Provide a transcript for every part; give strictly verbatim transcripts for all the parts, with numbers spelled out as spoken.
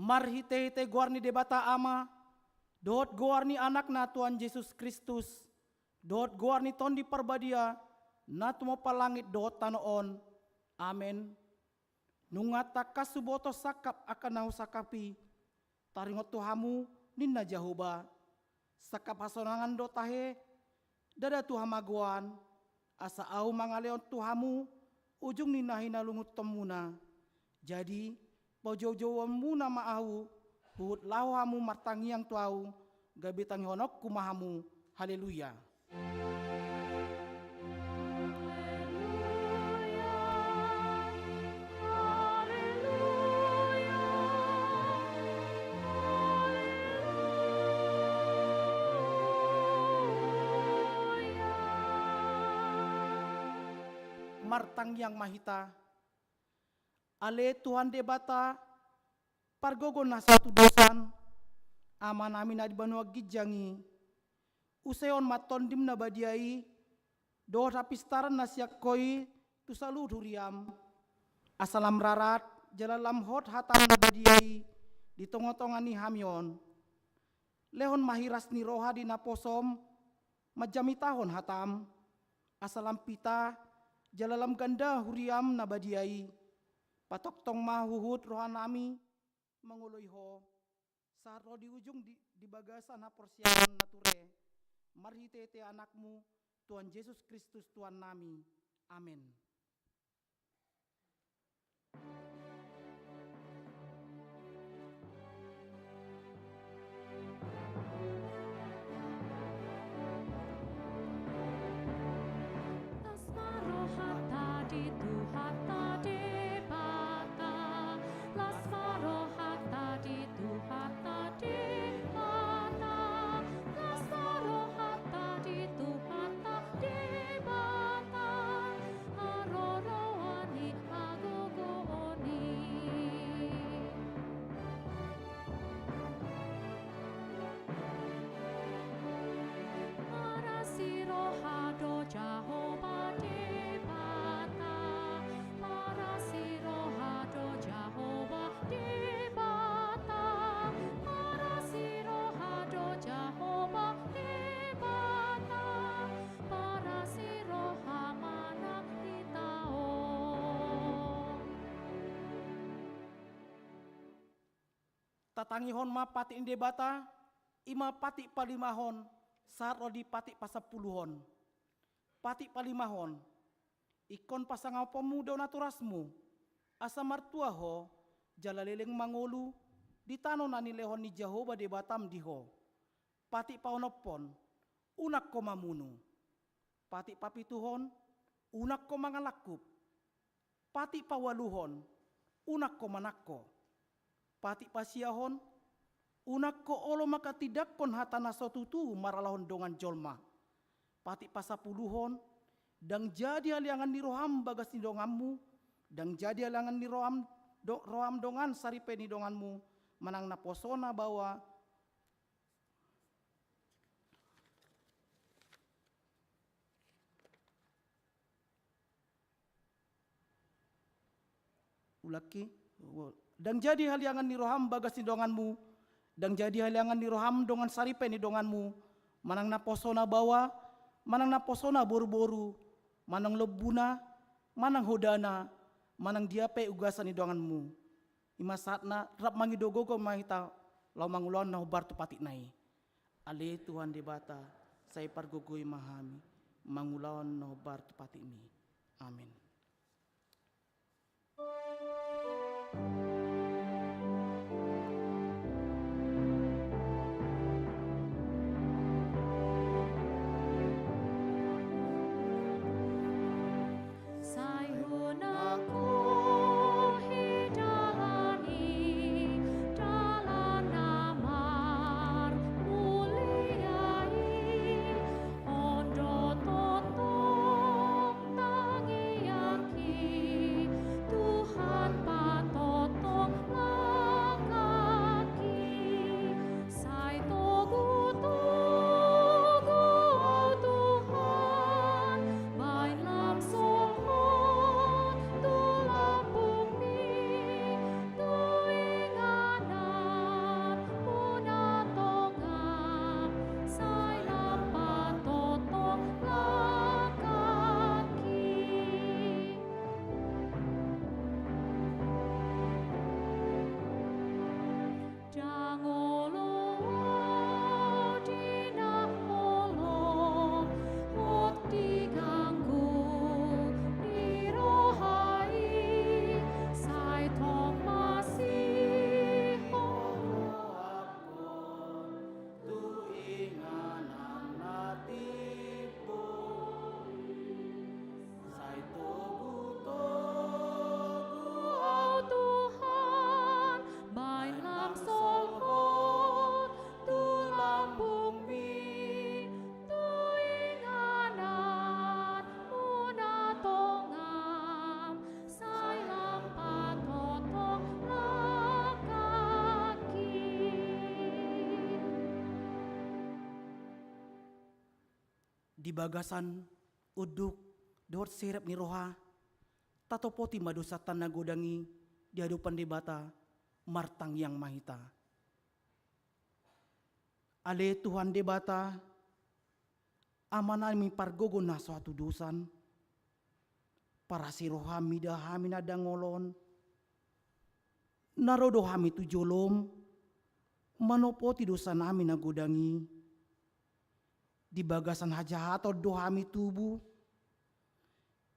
Marhite-hite goar ni Debata Ama, dohot goar ni Anakna Tuhan Jesus Kristus, dohot goar ni Tondi Parbadia, na tumompa langit dohot tano on. Amen. Nunga tangkas huboto sangkap angka na husangkapi, taringot tu hamu, ninna Jahowa. Sangkap hasonangan do tahe, ndada tu hamagoan, asa ahu mangalehon tu hamu ujung ni na hinalungunmuna. Jadi, paujou-jouonmuna ma ahu, huhut laho hamu martangiang tu ahu, gabe tangihononku ma hamu. Haleluya. Martangiang ma hita. Ale Tuhan Debata, pargogo na so hatudosan, Amanami na di banua ginjang i, usehon ma Tondim na badia i, dohot hapistaran na sian Ho i tu saluhut huriam. Asa lam rarat jala lam hot hataM na badia i di tonga-tonga ni hami on. Lehon ma hiras ni roha di naposoM manjamitahon hataM, asa lam pita jala lam ganda huriaM na badia i. Patongtong ma huhut rohanami mangoloi Ho, sahat ro di ujung di, di bagasan haporseaon na ture, marhite-hite AnakMu, Tuhan Jesus Kristus Tuhannami. Amen. Las ma rohanta di Tuhanta Debata, las ma rohanta di Tuhanta Debata, las ma rohanta di Tuhanta Debata, haroroan i, hagogoon i. Parasi roha do Jahowa Debata, parasi roha do Jahowa Debata, parasi roha do Jahowa Debata, parasi roha manang hita on. Tatangihon ma patik ni Debata, i ma patik palimahon, sahat ro di patik pasampuluhon. Patik palimahon, ingkon pasangaponmu do natorasmu, asa martua ho, jala leleng mangolu, di tano na nilehon ni Jahowa Debatam di ho. Patik paonomhon, unang ho mamunu. Patik papituhon, unang ho mangalangkup. Patik paualuhon, unang ho manangko. Patik pasiahon, unang ho olo manghatindanghon hata na so tutu marhalahon dongan jolma. Patik pasampuluhon, ndang jadi haleangan ni roham bagas ni donganmu, ndang jadi haleangan ni roham do-, roham dongan saripe ni donganmu, manang naposona baoa, Ulang i, ndang jadi haleangan ni roham bagas ni donganmu, ndang jadi haleangan ni roham dongan saripe ni donganmu, manang naposona baoa, manang naposona boruboru, manang lombuna, manang hodana, manang dia pe ugasan ni donganmu. I ma sahatna, rap mangido gogo ma hita laho mangulahon na hombar tu patikna i. Ale Tuhan Debata, sai pargogoi ma hami mangulahon na hombar tu patikmi. Amen. Sai unang huhidalani dalan na marmulia i, on do tongtong tangiangki, Tuhan Di bagasan unduk dohot serep ni roha, tatopoti ma dosanta na godang i di adopan Debata, martangiang ma hita. Ale Tuhan Debata, Amanami pargogo na so hatudosan, parasi roham mida hami na dangol on, na ro do hami tu jolom, manopoti dosanami na godang i, di bagasan hajahaton do hami tubu,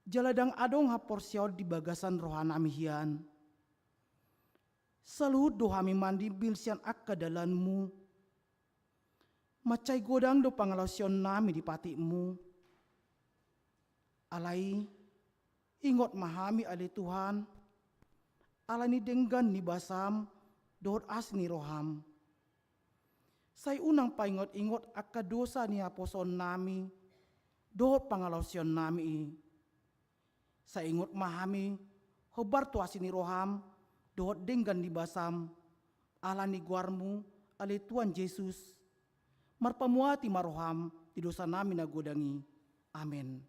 jala ndang adong haporseaon di bagasan rohanami hian. Saluhut do hami mandimbil sian angka dalanmu. Mansai godang do pangalaosionnami di patikmu. Alai, ingot ma hami ale Tuhan, ala ni denggan ni basam, dohot asi ni roham. Sai unang paingot-ingot angka dosa ni haposoonnami, dohot pangalaosionnami i. Sai ingot ma hami, hombar tu asi ni roham, dohot denggan ni basam, ala ni goarmu, ale Tuhan Jesus. Marpamuati ma roham, di dosanami na godang i. Amen.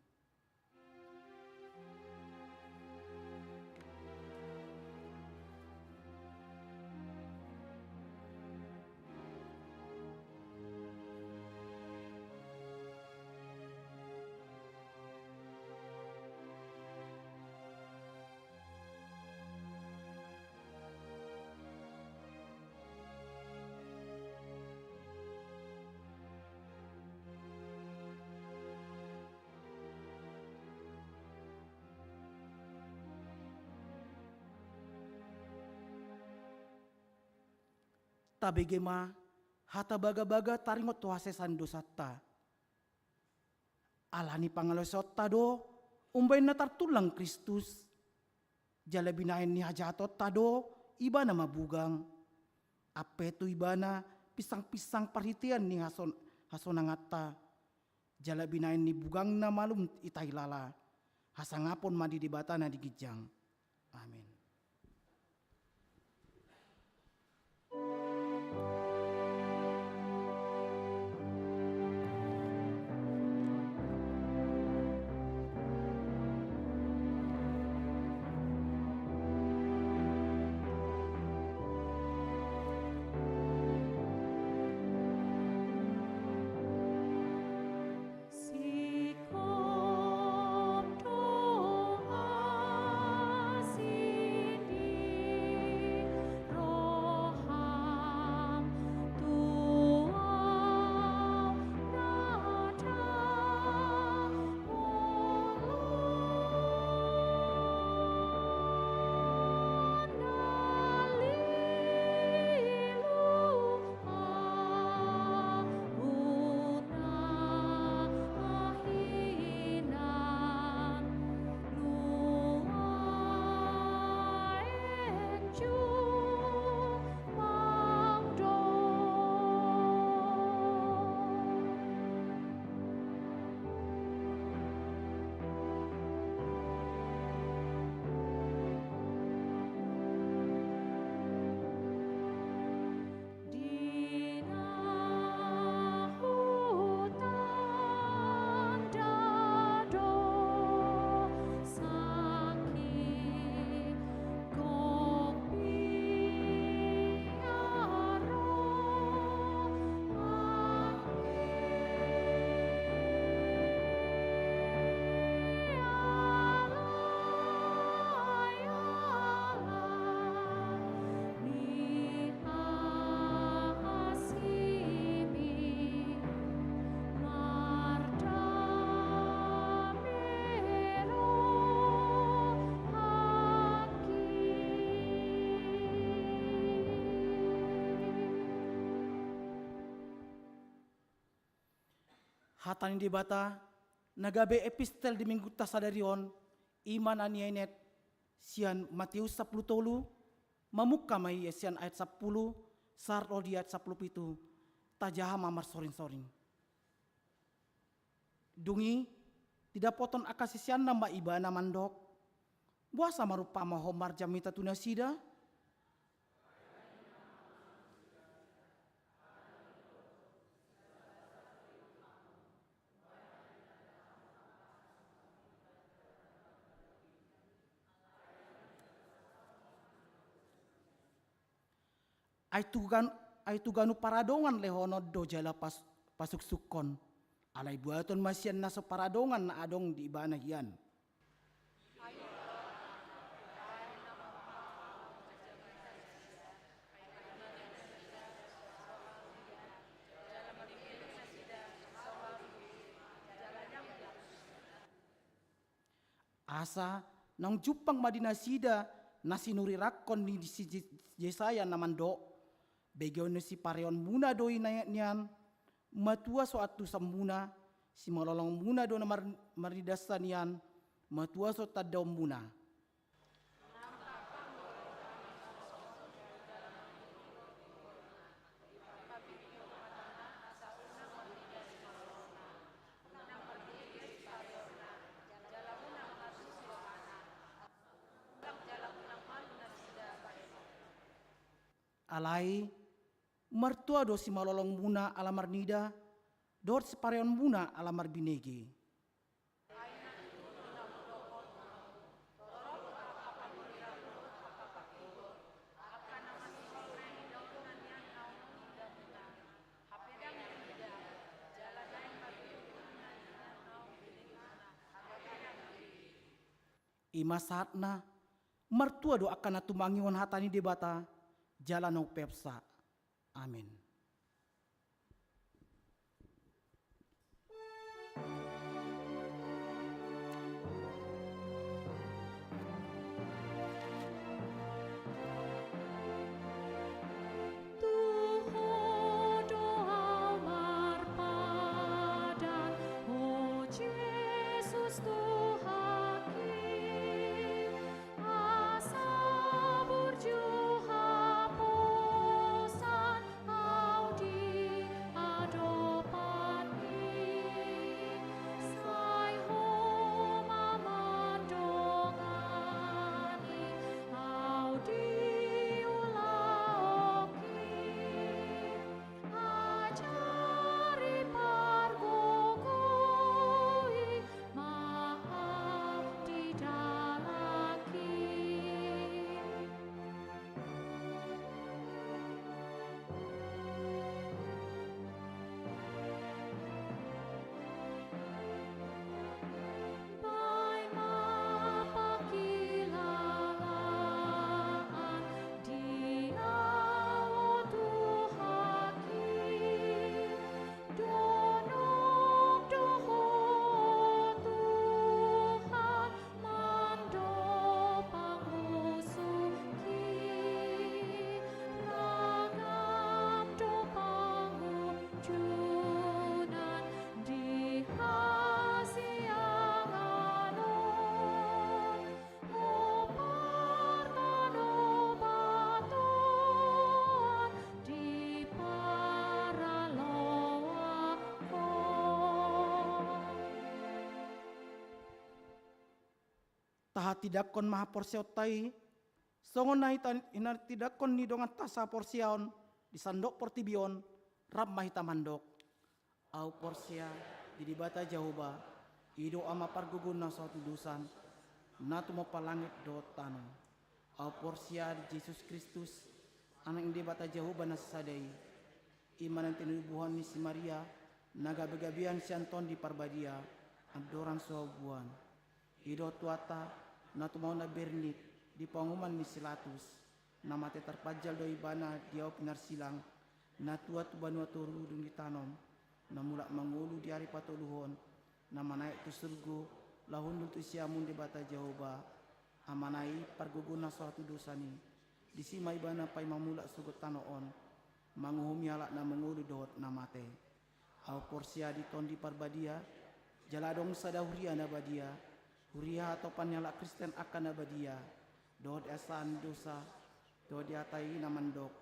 Tabege ma, hata bagabaga taringot tu hasesaan dosanta. Ala ni pangalaosionta do, umbahen na tartulang Kristus. Jala binahen ni hajahatonta do, ibana mabugang. Ampe tu ibana, pinsang-pinsang parhitean ni hason-, hasonanganta. Jala binahen ni bugangna malum hita hilala. Hasangapon ma di Debata na di ginjang. Amen. Hata ni Debata na gabe epistel di minggunta sadari on, i ma na nienet sian Mateus sampulu tolu, mamungka ma i sian ayat sampulu sahat ro di ayat sampulu pitu. Tajaha ma marsoring-soring. Dung i, didapothon angka siseanna ma ibana mandok, boasa ma rumpama ho marjamita tu nasida? Ai tu gan-, ai tu ganup paradongan lehonon do jala pas-, pasuksukon. Alai buaton ma sian na so paradongan na adong di ibana hian. Asa naung jumpang ma di nasida na sinurirangkon ni si Je-, Jesaya na mandok: Begeon ni sipareonmuna do i na-, nian, matua so antusanmuna, simalolongmuna do na mar-, marnidasa nian, matua so tandaonmuna. Alai martua do simalolongmuna ala marnida, dohot sipareonmuna ala marbinege. I ma sahatna, martua do angka na tumangihon hata ni Debata jala na umpeopsa. Amen. Tu Ho do ahu marpadan, o Jesus Tuhanki, asa burju haposan ahu di adopanMi. Sai Ho ma mandongani ahu di ulaonki. Ajari pargogoi ma ahu di dalanki. Bahen ma pangkilalaan di ahu, o Tuhanki, donok do Ho Tuhan mandok pangusuki, ragam do pangunjunan di hasiangan on. Ho partanobatoan di paraloakon. Tahatindangkon ma haporseaonta i, songon na hita-, hinatindangkon ni donganta sahaporseaon di sandok portibi on, rap ma hita mandok: Ahu porsea di Debata Jahowa, i do Ama pargogo na so hatudosan, na tumompa langit dohot tano. Ahu porsea di Jesus Kristus, Anak ni Debata Jahowa na sasada i, i ma na tinobuhon ni si Maria, na gabegabean sian Tondi Parbadia, andorang so habubuhan. I do Tuhanta, na tumau na bernit di panguhuman ni si Latus, na mate tarpanjal do ibana di ahu pinarsilang, na tuat tu banua toru dung ditanom, na mulak mangolu di ari patoluhon, na manaek tu surgo, laho hundul tu siamun Debata Jahowa, Amana i pargogo na so hatudosan i. Disi ma ibana paima mulak sogot tano on, manguhumi halak na mangolu dohot na mate. Ahu porsea di Tondi Parbadia, jala adong sada huria na badia, huria hatopan ni halak Kristen angka na badia, dohot di hasesaan ni dosa, dohot di hata i na mandok,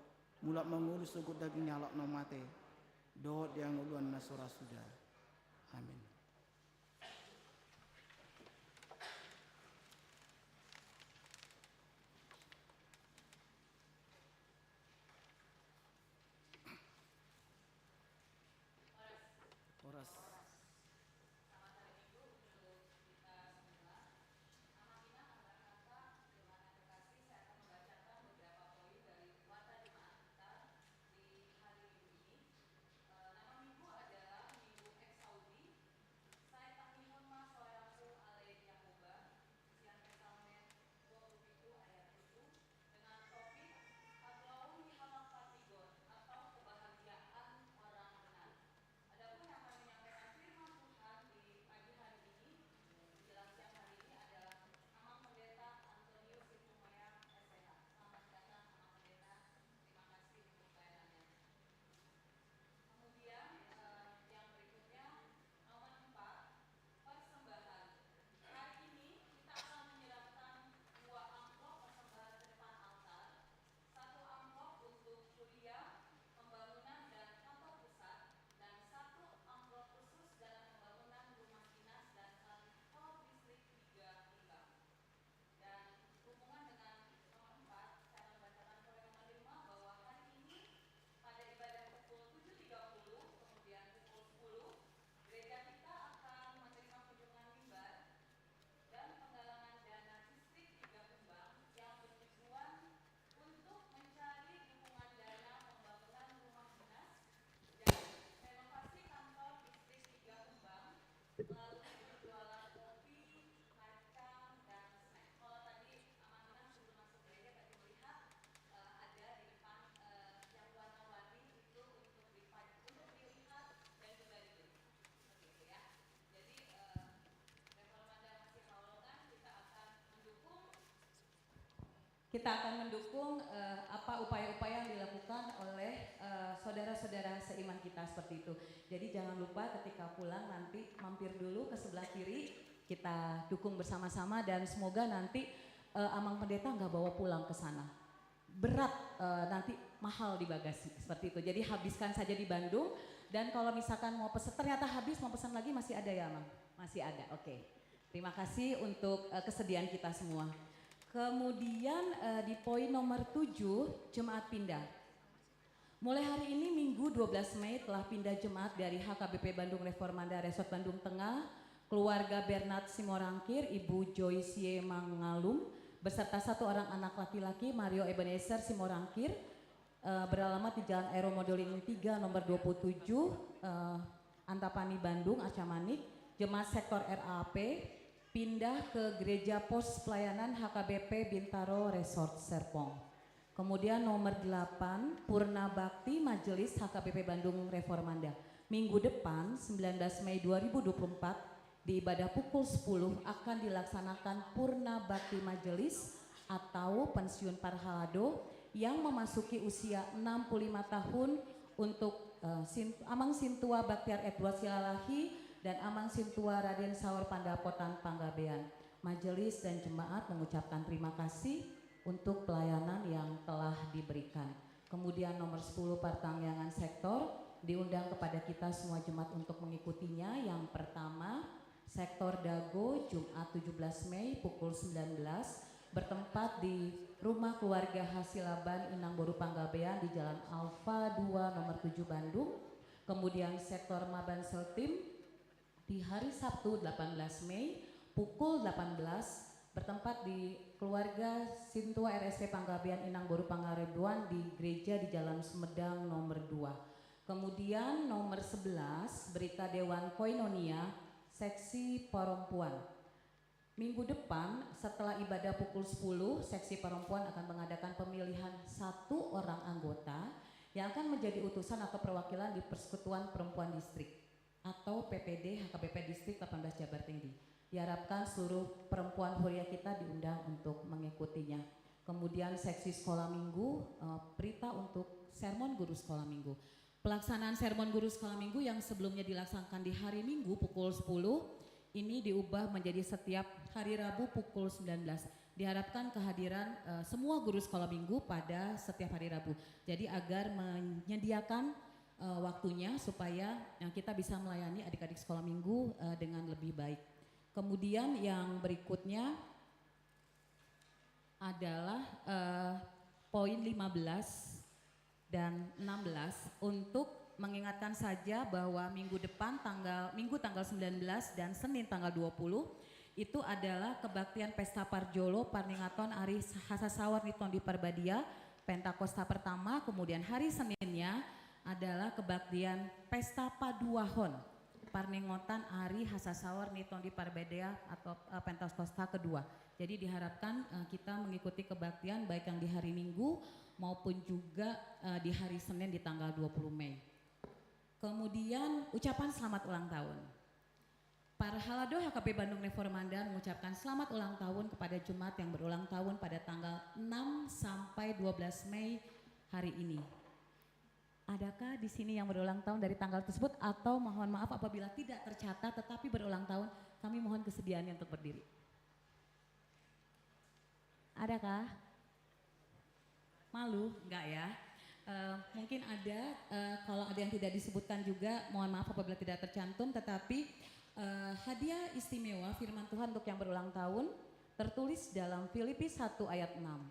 mulak mangolu sogot daging ni halak na mate, dohot di hangoluan na so ra suda. Amin. Horas. Kita akan mendukung, eh, apa upaya-upaya yang dilakukan oleh, eh, saudara-saudara seiman kita seperti itu. Jadi jangan lupa ketika pulang nanti mampir dulu ke sebelah kiri, kita dukung bersama-sama dan semoga nanti, eh, Amang Pendeta nggak bawa pulang ke sana. Berat, eh, nanti mahal di bagasi seperti itu. Jadi habiskan saja di Bandung dan kalau misalkan mau pesan ternyata habis mau pesan lagi masih ada ya, Amang? Masih ada. Oke. Terima kasih untuk, eh, kesediaan kita semua. Kemudian, eh, di poin nomor tujuh, jemaat pindah. Mulai hari ini Minggu dua belas Mei telah pindah jemaat dari H K B P Bandung Reformanda Resort Bandung Tengah, keluarga Bernard Simorangkir, Ibu Joyce Mangalum, beserta satu orang anak laki-laki Mario Ebenezer Simorangkir, eh, beralamat di Jalan Aero Modeling tiga nomor dua puluh tujuh, eh, Antapani Bandung, Acamanik, jemaat sektor R A P, pindah ke Gereja Pos Pelayanan H K B P Bintaro Resort Serpong. Kemudian nomor delapan, Purna Bakti Majelis H K B P Bandung Reformanda. Minggu depan, sembilan belas Mei dua ribu dua puluh empat, di ibadah pukul sepuluh akan dilaksanakan Purna Bakti Majelis atau pensiun parhalado yang memasuki usia enam puluh lima tahun untuk, eh, Sin-, Amang Sintua Baktiar Edward Silalahi dan Amang Sintua Raden Saur Pandapotan Panggabean. Majelis dan jemaat mengucapkan terima kasih untuk pelayanan yang telah diberikan. Kemudian nomor sepuluh, pertanggiangan sektor, diundang kepada kita semua jemaat untuk mengikutinya. Yang pertama, sektor Dago, Jumat tujuh belas Mei pukul sembilan belas, bertempat di rumah keluarga Hasilaban Inang Boru Panggabean di Jalan Alfa dua nomor tujuh Bandung. Kemudian sektor Maban Seltim, di hari Sabtu delapan belas Mei pukul delapan belas, bertempat di keluarga Sintua R S P Panggabean Inang Boru Pangaribuan di gereja di Jalan Sumedang nomor dua. Kemudian nomor sebelas, berita Dewan Koinonia seksi perempuan. Minggu depan, setelah ibadah pukul sepuluh, seksi perempuan akan mengadakan pemilihan satu orang anggota yang akan menjadi utusan atau perwakilan di Persekutuan Perempuan Distrik atau P P D H K B P Distrik delapan belas Jabar Tinggi. Diharapkan seluruh perempuan huria kita diundang untuk mengikutinya. Kemudian seksi sekolah minggu, eh, berita untuk sermon guru sekolah minggu. Pelaksanaan sermon guru sekolah minggu yang sebelumnya dilaksanakan di hari Minggu pukul sepuluh, ini diubah menjadi setiap hari Rabu pukul sembilan belas. Diharapkan kehadiran, eh, semua guru sekolah minggu pada setiap hari Rabu. Jadi agar menyediakan, eh, waktunya supaya, eh, kita bisa melayani adik-adik sekolah minggu, eh, dengan lebih baik. Kemudian yang berikutnya adalah, eh, poin lima belas dan enam belas untuk mengingatkan saja bahwa minggu depan tanggal, Minggu tanggal sembilan belas dan Senin tanggal dua puluh itu adalah kebaktian Pesta Parjolo, parningoton ari hasasaor ni Tondi Parbadia, Pentakosta pertama, kemudian hari Seninnya adalah kebaktian Pesta Paduahon, parningotan ari hasasaor ni Tondi Parbadia atau, eh, Pentakosta kedua. Jadi diharapkan, eh, kita mengikuti kebaktian baik yang di hari Minggu maupun juga, eh, di hari Senin di tanggal dua puluh Mei. Kemudian ucapan selamat ulang tahun. Parhalado H K B P Bandung Reformanda mengucapkan selamat ulang tahun kepada jemaat yang berulang tahun pada tanggal enam sampai dua belas Mei hari ini. Adakah di sini yang berulang tahun dari tanggal tersebut atau mohon maaf apabila tidak tercatat tetapi berulang tahun, kami mohon kesediaannya untuk berdiri. Adakah? Malu? Enggak ya. Eh, mungkin ada, eh, kalau ada yang tidak disebutkan juga, mohon maaf apabila tidak tercantum, tetapi, eh, hadiah istimewa firman Tuhan untuk yang berulang tahun tertulis dalam Filipi satu ayat enam.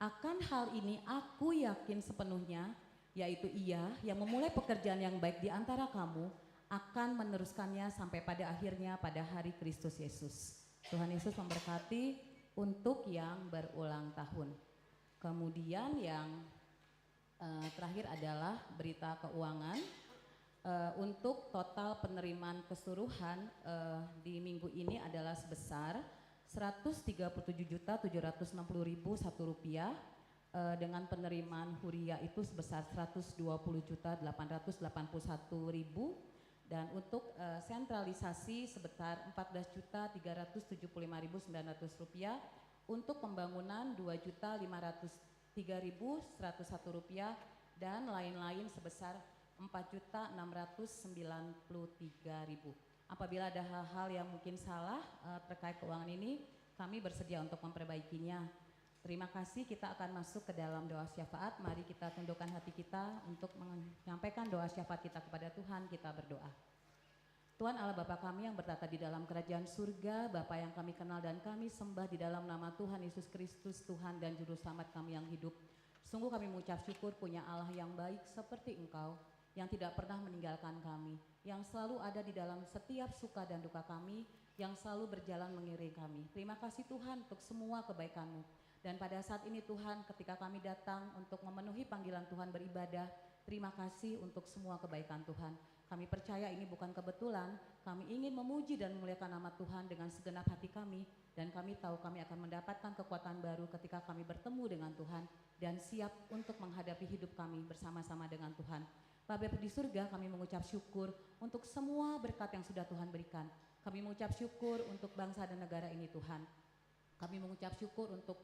Akan hal ini aku yakin sepenuhnya, yaitu ia yang memulai pekerjaan yang baik di antara kamu akan meneruskannya sampai pada akhirnya pada hari Kristus Yesus. Tuhan Yesus memberkati untuk yang berulang tahun. Kemudian yang, eh, terakhir adalah berita keuangan. Eh, untuk total penerimaan keseluruhan, eh, di minggu ini adalah sebesar seratus tiga puluh tujuh juta tujuh ratus enam puluh ribu satu rupiah, eh, dengan penerimaan huria itu sebesar seratus dua puluh juta delapan ratus delapan puluh satu ribu, dan untuk, eh, sentralisasi sebesar empat belas juta tiga ratus tujuh puluh lima ribu sembilan ratus rupiah, Untuk pembangunan dua juta lima ratus tiga ribu seratus satu rupiah dan lain-lain sebesar empat juta enam ratus sembilan puluh tiga ribu. Apabila ada hal-hal yang mungkin salah, eh, terkait keuangan ini, kami bersedia untuk memperbaikinya. Terima kasih, kita akan masuk ke dalam doa syafaat. Mari kita tundukkan hati kita untuk menyampaikan doa syafaat kita kepada Tuhan. Kita berdoa. Tuhan Allah Bapa kami yang bertata di dalam kerajaan surga, Bapa yang kami kenal dan kami sembah di dalam nama Tuhan Yesus Kristus, Tuhan dan Juru Selamat kami yang hidup. Sungguh kami mengucap syukur punya Allah yang baik seperti Engkau, yang tidak pernah meninggalkan kami, yang selalu ada di dalam setiap suka dan duka kami, yang selalu berjalan mengiring kami. Terima kasih Tuhan untuk semua kebaikan-Mu. Dan pada saat ini Tuhan, ketika kami datang untuk memenuhi panggilan Tuhan beribadah, terima kasih untuk semua kebaikan Tuhan. Kami percaya ini bukan kebetulan, kami ingin memuji dan memuliakan nama Tuhan dengan segenap hati kami, dan kami tahu kami akan mendapatkan kekuatan baru ketika kami bertemu dengan Tuhan dan siap untuk menghadapi hidup kami bersama-sama dengan Tuhan. Bapa di surga, kami mengucap syukur untuk semua berkat yang sudah Tuhan berikan. Kami mengucap syukur untuk bangsa dan negara ini, Tuhan. Kami mengucap syukur untuk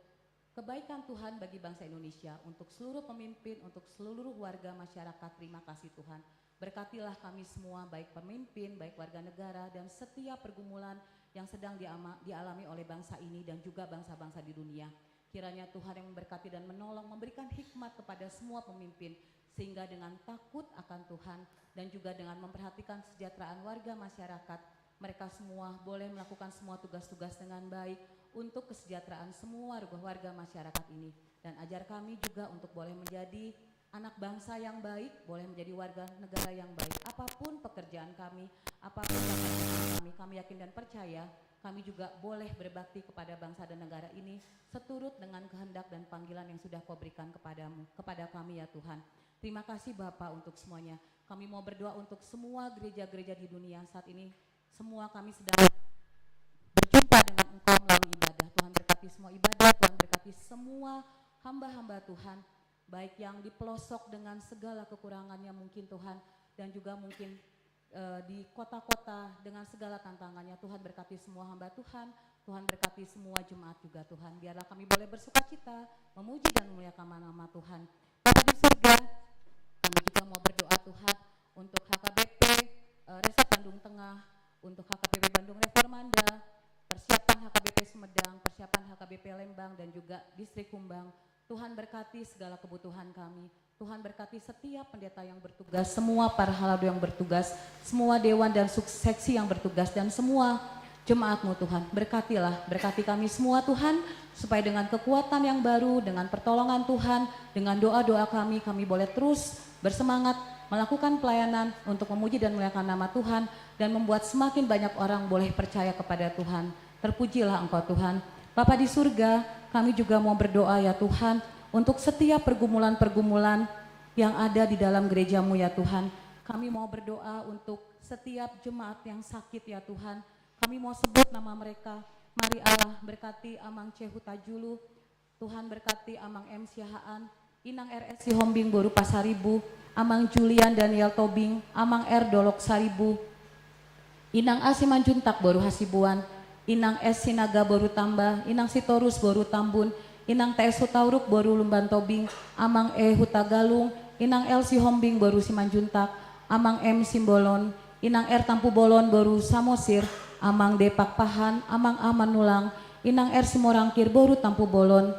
kebaikan Tuhan bagi bangsa Indonesia, untuk seluruh pemimpin, untuk seluruh warga masyarakat. Terima kasih Tuhan. Berkatilah kami semua, baik pemimpin, baik warga negara, dan setiap pergumulan yang sedang diama-, dialami oleh bangsa ini dan juga bangsa-bangsa di dunia. Kiranya Tuhan yang memberkati dan menolong, memberikan hikmat kepada semua pemimpin, sehingga dengan takut akan Tuhan dan juga dengan memperhatikan kesejahteraan warga masyarakat, mereka semua boleh melakukan semua tugas-tugas dengan baik untuk kesejahteraan semua warga masyarakat ini. Dan ajar kami juga untuk boleh menjadi anak bangsa yang baik, boleh menjadi warga negara yang baik. Apapun pekerjaan kami, apapun pekerjaan kami, kami yakin dan percaya, kami juga boleh berbakti kepada bangsa dan negara ini seturut dengan kehendak dan panggilan yang sudah Kau berikan kepadamu, kepada kami ya Tuhan. Terima kasih Bapa untuk semuanya. Kami mau berdoa untuk semua gereja-gereja di dunia saat ini. Semua kami sedang berjumpa dengan Engkau melalui ibadah. Tuhan berkati semua ibadah, Tuhan berkati semua hamba-hamba Tuhan, baik yang di pelosok dengan segala kekurangannya mungkin Tuhan, dan juga mungkin, eh, di kota-kota dengan segala tantangannya. Tuhan berkati semua hamba Tuhan, Tuhan berkati semua jemaat juga Tuhan. Biarlah kami boleh bersukacita, memuji dan memuliakan nama Tuhan. Bapa di surga, kami juga mau berdoa Tuhan untuk H K B P, eh, Resort Bandung Tengah, untuk H K B P Bandung Reformanda, persiapan H K B P Sumedang, persiapan H K B P Lembang, dan juga Distrik Humbang. Tuhan berkati segala kebutuhan kami. Tuhan berkati setiap pendeta yang bertugas, semua parhalado yang bertugas, semua dewan dan sub-, seksi yang bertugas, dan semua jemaat-Mu Tuhan. Berkatilah, berkati kami semua Tuhan, supaya dengan kekuatan yang baru, dengan pertolongan Tuhan, dengan doa-doa kami, kami boleh terus bersemangat melakukan pelayanan untuk memuji dan memuliakan nama Tuhan dan membuat semakin banyak orang boleh percaya kepada Tuhan. Terpujilah Engkau Tuhan. Bapa di surga, kami juga mau berdoa ya Tuhan, untuk setiap pergumulan-pergumulan yang ada di dalam gereja-Mu ya Tuhan. Kami mau berdoa untuk setiap jemaat yang sakit ya Tuhan. Kami mau sebut nama mereka. Mari Allah berkati Amang C Hutajulu, Tuhan berkati Amang M Siahaan, Inang R S Sihombing boru Pasaribu, Amang Julian Daniel Tobing, Amang R Dolok Saribu, Inang A Simanjuntak boru Hasibuan, Inang S Sinaga boru Tamba, Inang Sitorus boru Tambun, Inang T S Hutauruk boru Lumban Tobing, Amang E Hutagalung, Inang L Sihombing boru Simanjuntak, Amang M Simbolon, Inang R Tampubolon boru Samosir, Amang D Pakpahan, Amang A Manulang, Inang R Simorangkir boru Tampubolon,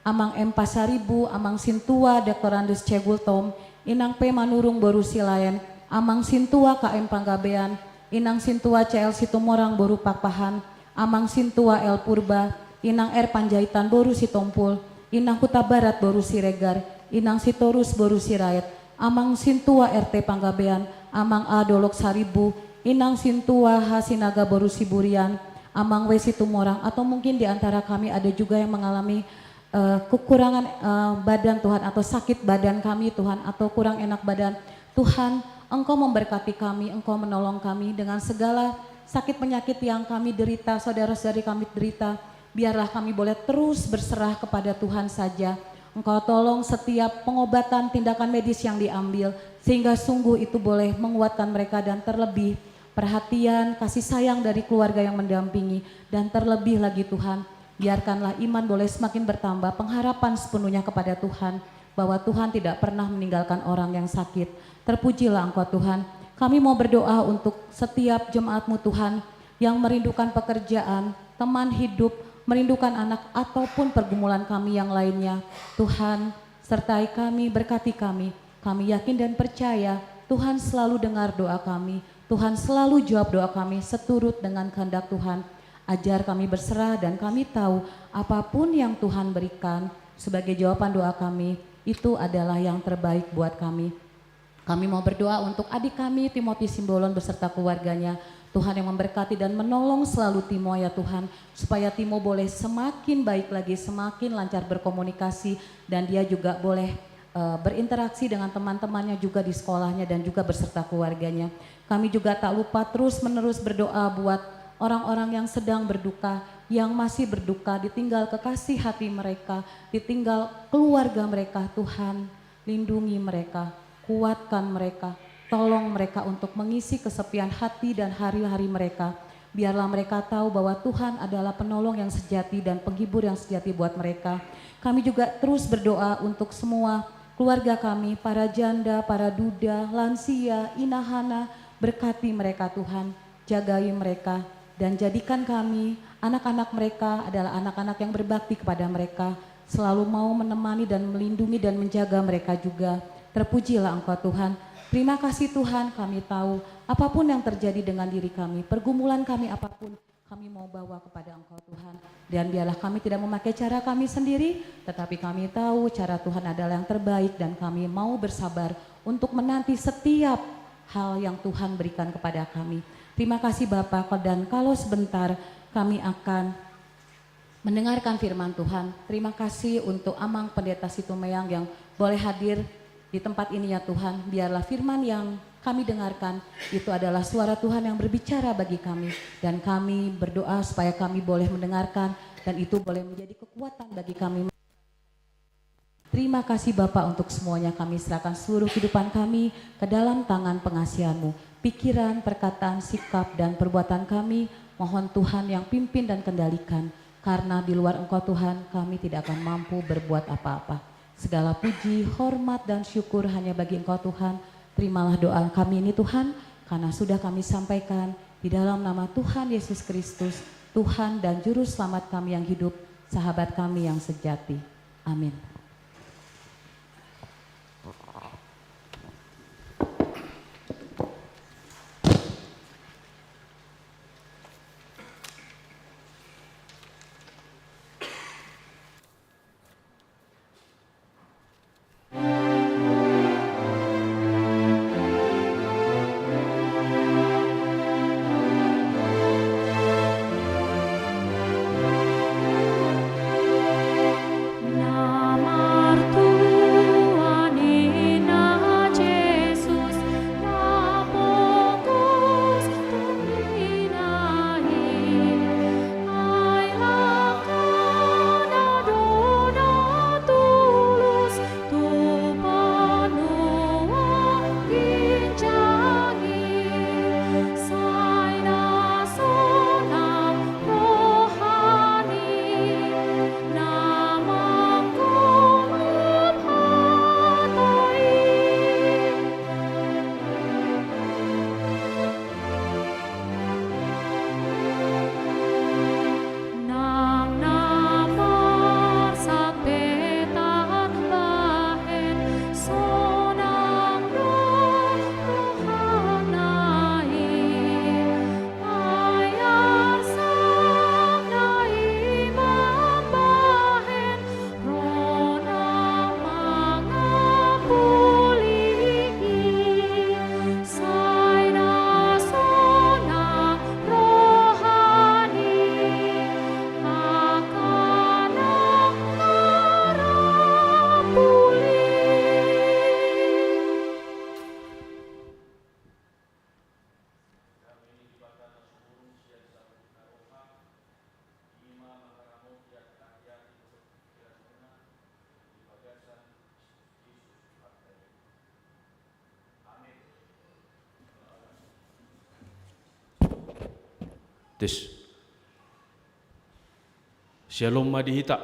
Amang M Pasaribu, Amang Sintua Doktorandus C Gultom, Inang P Manurung boru Silaen, Amang Sintua K M Panggabean, Inang Sintua C L Situmorang boru Pakpahan, Amang Sintua L Purba, Inang R Panjaitan boru Sitompul, Inang Hutabarat boru Siregar, Inang Sitorus boru Sirait, Amang Sintua R T Panggabean, Amang A Dolok Saribu, Inang Sintua H Sinaga boru Siburian, Amang W Situmorang, atau mungkin di antara kami ada juga yang mengalami, eh, kekurangan, eh, badan Tuhan, atau sakit badan kami Tuhan, atau kurang enak badan. Tuhan, Engkau memberkati kami, Engkau menolong kami dengan segala sakit penyakit yang kami derita, saudara-saudari kami derita. Biarlah kami boleh terus berserah kepada Tuhan saja. Engkau tolong setiap pengobatan, tindakan medis yang diambil, sehingga sungguh itu boleh menguatkan mereka dan terlebih perhatian, kasih sayang dari keluarga yang mendampingi, dan terlebih lagi Tuhan, Biarkanlah iman boleh semakin bertambah, pengharapan sepenuhnya kepada Tuhan, bahwa Tuhan tidak pernah meninggalkan orang yang sakit. Terpujilah Engkau, Tuhan. Kami mau berdoa untuk setiap jemaat-Mu, Tuhan, yang merindukan pekerjaan, teman hidup, merindukan anak, ataupun pergumulan kami yang lainnya. Tuhan, sertai kami, berkati kami. Kami yakin dan percaya Tuhan selalu dengar doa kami. Tuhan selalu jawab doa kami seturut dengan kehendak Tuhan. Ajar kami berserah dan kami tahu apapun yang Tuhan berikan sebagai jawaban doa kami, itu adalah yang terbaik buat kami. Kami mau berdoa untuk adik kami, Timothy Simbolon, beserta keluarganya. Tuhan yang memberkati dan menolong selalu Timo, ya Tuhan, supaya Timo boleh semakin baik lagi, semakin lancar berkomunikasi, dan dia juga boleh, eh, berinteraksi dengan teman-temannya juga di sekolahnya dan juga beserta keluarganya. Kami juga tak lupa terus-menerus berdoa buat orang-orang yang sedang berduka, yang masih berduka, ditinggal kekasih hati mereka, ditinggal keluarga mereka. Tuhan, lindungi mereka, kuatkan mereka, tolong mereka untuk mengisi kesepian hati dan hari-hari mereka. Biarlah mereka tahu bahwa Tuhan adalah penolong yang sejati dan penghibur yang sejati buat mereka. Kami juga terus berdoa untuk semua keluarga kami, para janda, para duda, lansia, inahana, berkati mereka, Tuhan. Jagai mereka, dan jadikan kami, anak-anak mereka, adalah anak-anak yang berbakti kepada mereka, selalu mau menemani dan melindungi dan menjaga mereka juga. Terpujilah Engkau, Tuhan. Terima kasih, Tuhan, kami tahu apapun yang terjadi dengan diri kami, pergumulan kami apapun, kami mau bawa kepada Engkau, Tuhan. Dan biarlah kami tidak memakai cara kami sendiri, tetapi kami tahu cara Tuhan adalah yang terbaik dan kami mau bersabar untuk menanti setiap hal yang Tuhan berikan kepada kami. Terima kasih, Bapa, dan kalau sebentar kami akan mendengarkan firman Tuhan. Terima kasih untuk Amang Pendeta Situmeang yang boleh hadir di tempat ini, ya Tuhan. Biarlah firman yang kami dengarkan itu adalah suara Tuhan yang berbicara bagi kami, dan kami berdoa supaya kami boleh mendengarkan dan itu boleh menjadi kekuatan bagi kami. Terima kasih, Bapa, untuk semuanya. Kami serahkan seluruh kehidupan kami ke dalam tangan pengasihan-Mu. Pikiran, perkataan, sikap, dan perbuatan kami, mohon Tuhan yang pimpin dan kendalikan. Karena di luar Engkau, Tuhan, kami tidak akan mampu berbuat apa-apa. Segala puji, hormat, dan syukur hanya bagi Engkau, Tuhan. Terimalah doa kami ini, Tuhan, karena sudah kami sampaikan di dalam nama Tuhan Yesus Kristus, Tuhan dan Juru Selamat kami yang hidup, sahabat kami yang sejati. Amin. Tes. Syalom ma di hita.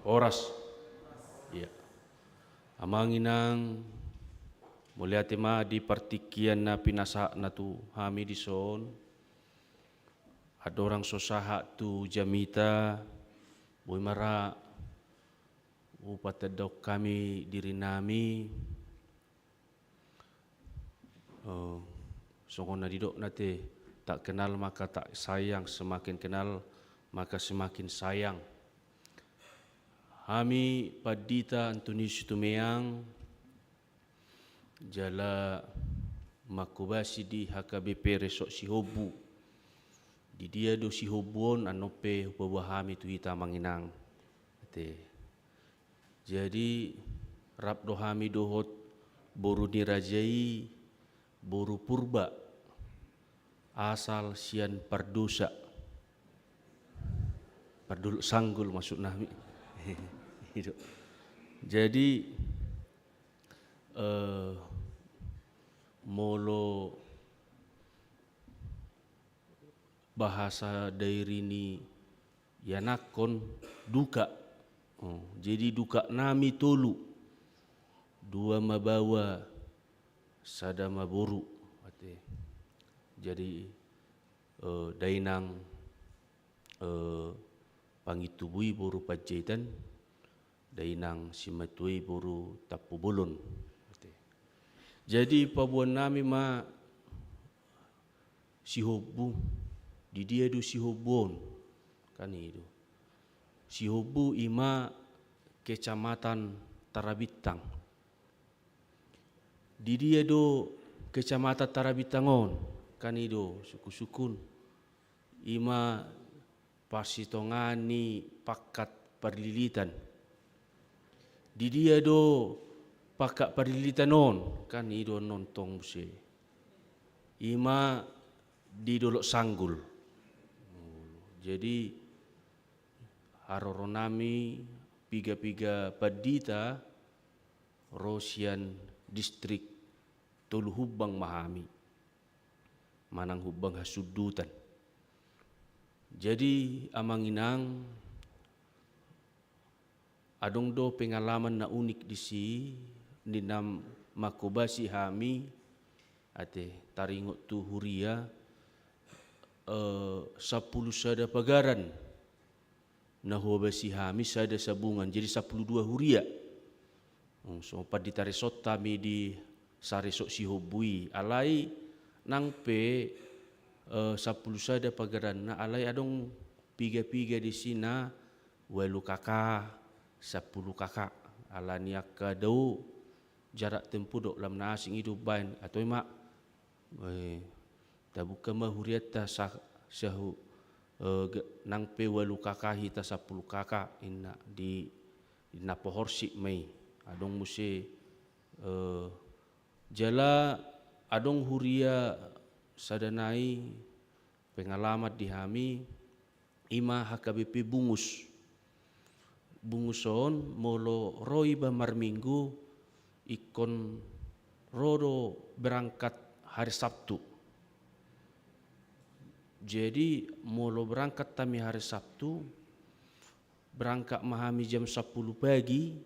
Horas. Iya. Amang inang, mauliate ma di partingkian na pinasahatna tu hami dison. Andorang so sahat tu jamita, boi ma ra hupatandahon hami dirinami. Eh, songon na didok na te, tak kenal maka tak sayang, semakin kenal maka semakin sayang. Hami pandita Antonius Situmeang, jala mangkobasi di H K B P Resort Sihombu. Di dia do Sihombu on, annon pe hupaboa hami tu hita amang inang. Ate. Jadi, rap do hami dohot boru ni raja i, boru Purba, asal sian Pardosa. Pardolok Sanggul maksudnami. I do. Jadi, eh, molo bahasa Dairi ni ianakhon, duka. Oh, jadi dukanami tolu, dua ma baoa, sada ma boru. Ate. Jadi, eh, dainang, eh, Pangintubui boru Panjaitan, dainang Simatua i boru Tampubolon. Ate. Jadi paboaonnami ma Sihombu. Di dia do Sihombu on? Kan i do. Sihombu i ma Kecamatan Tarabintang. Di dia do Kecamatan Tarabintang on? Kan i do, sungkun-sungkun. I ma parsitongaan ni Pangkat Parlilitan. Di dia do Pangkat Parlilitan on? Kan i do annon tong muse. I ma di Dolok Sanggul. Jadi, haroronami piga-piga pandita ro sian distrik Tolu Humbang ma hami. Manang Humbang Hasundutan. Jadi, amang inang, adong do pengalaman na unik disi, di na mangkobasi hami, ate, taringot tu huria, eh, sampulu sada pagaran na huobasi hami sada sabungan, jadi sampulu dua huria. Hmm, so pandita resort hami di saresort Sihombu i, alai nang pe, eh, sampulu sada pagaranna, alai adong piga-piga disi na ualu K K, sampulu K K, ala ni angka dao jarak tempuh dohot lam na asing i do umbahen, atau i ma, eh, tabuka ma hurianta sa-, sahu, eh, ga-, nang pe ualu K K hita sampulu K K, inna di, inna pohorsik ma i. Adong muse, eh, jala adong huria sada nai pengalaman di hami, i ma H K B P Bungus. Bungus on molo ro iba marminggu, ingkon ro do berangkat hari Sabtu. Jadi, molo berangkat hami hari Sabtu, berangkat ma hami jam sampulu pagi,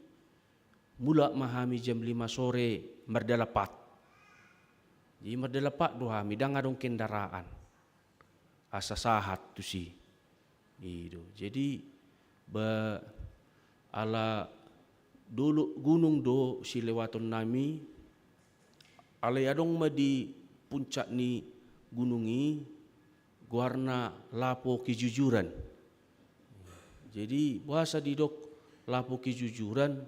mulak ma hami jam lima sore mardalapat. Jadi, mardalapat do hami, ndang adong kendaraan. Asa sahat tusi. I do. Jadi, ba, ala dolok gunung do silewaton nami, alai adong ma di puncak ni gunung i, goarna Lapo Kejujuran. Jadi, boasa didok Lapo Kejujuran?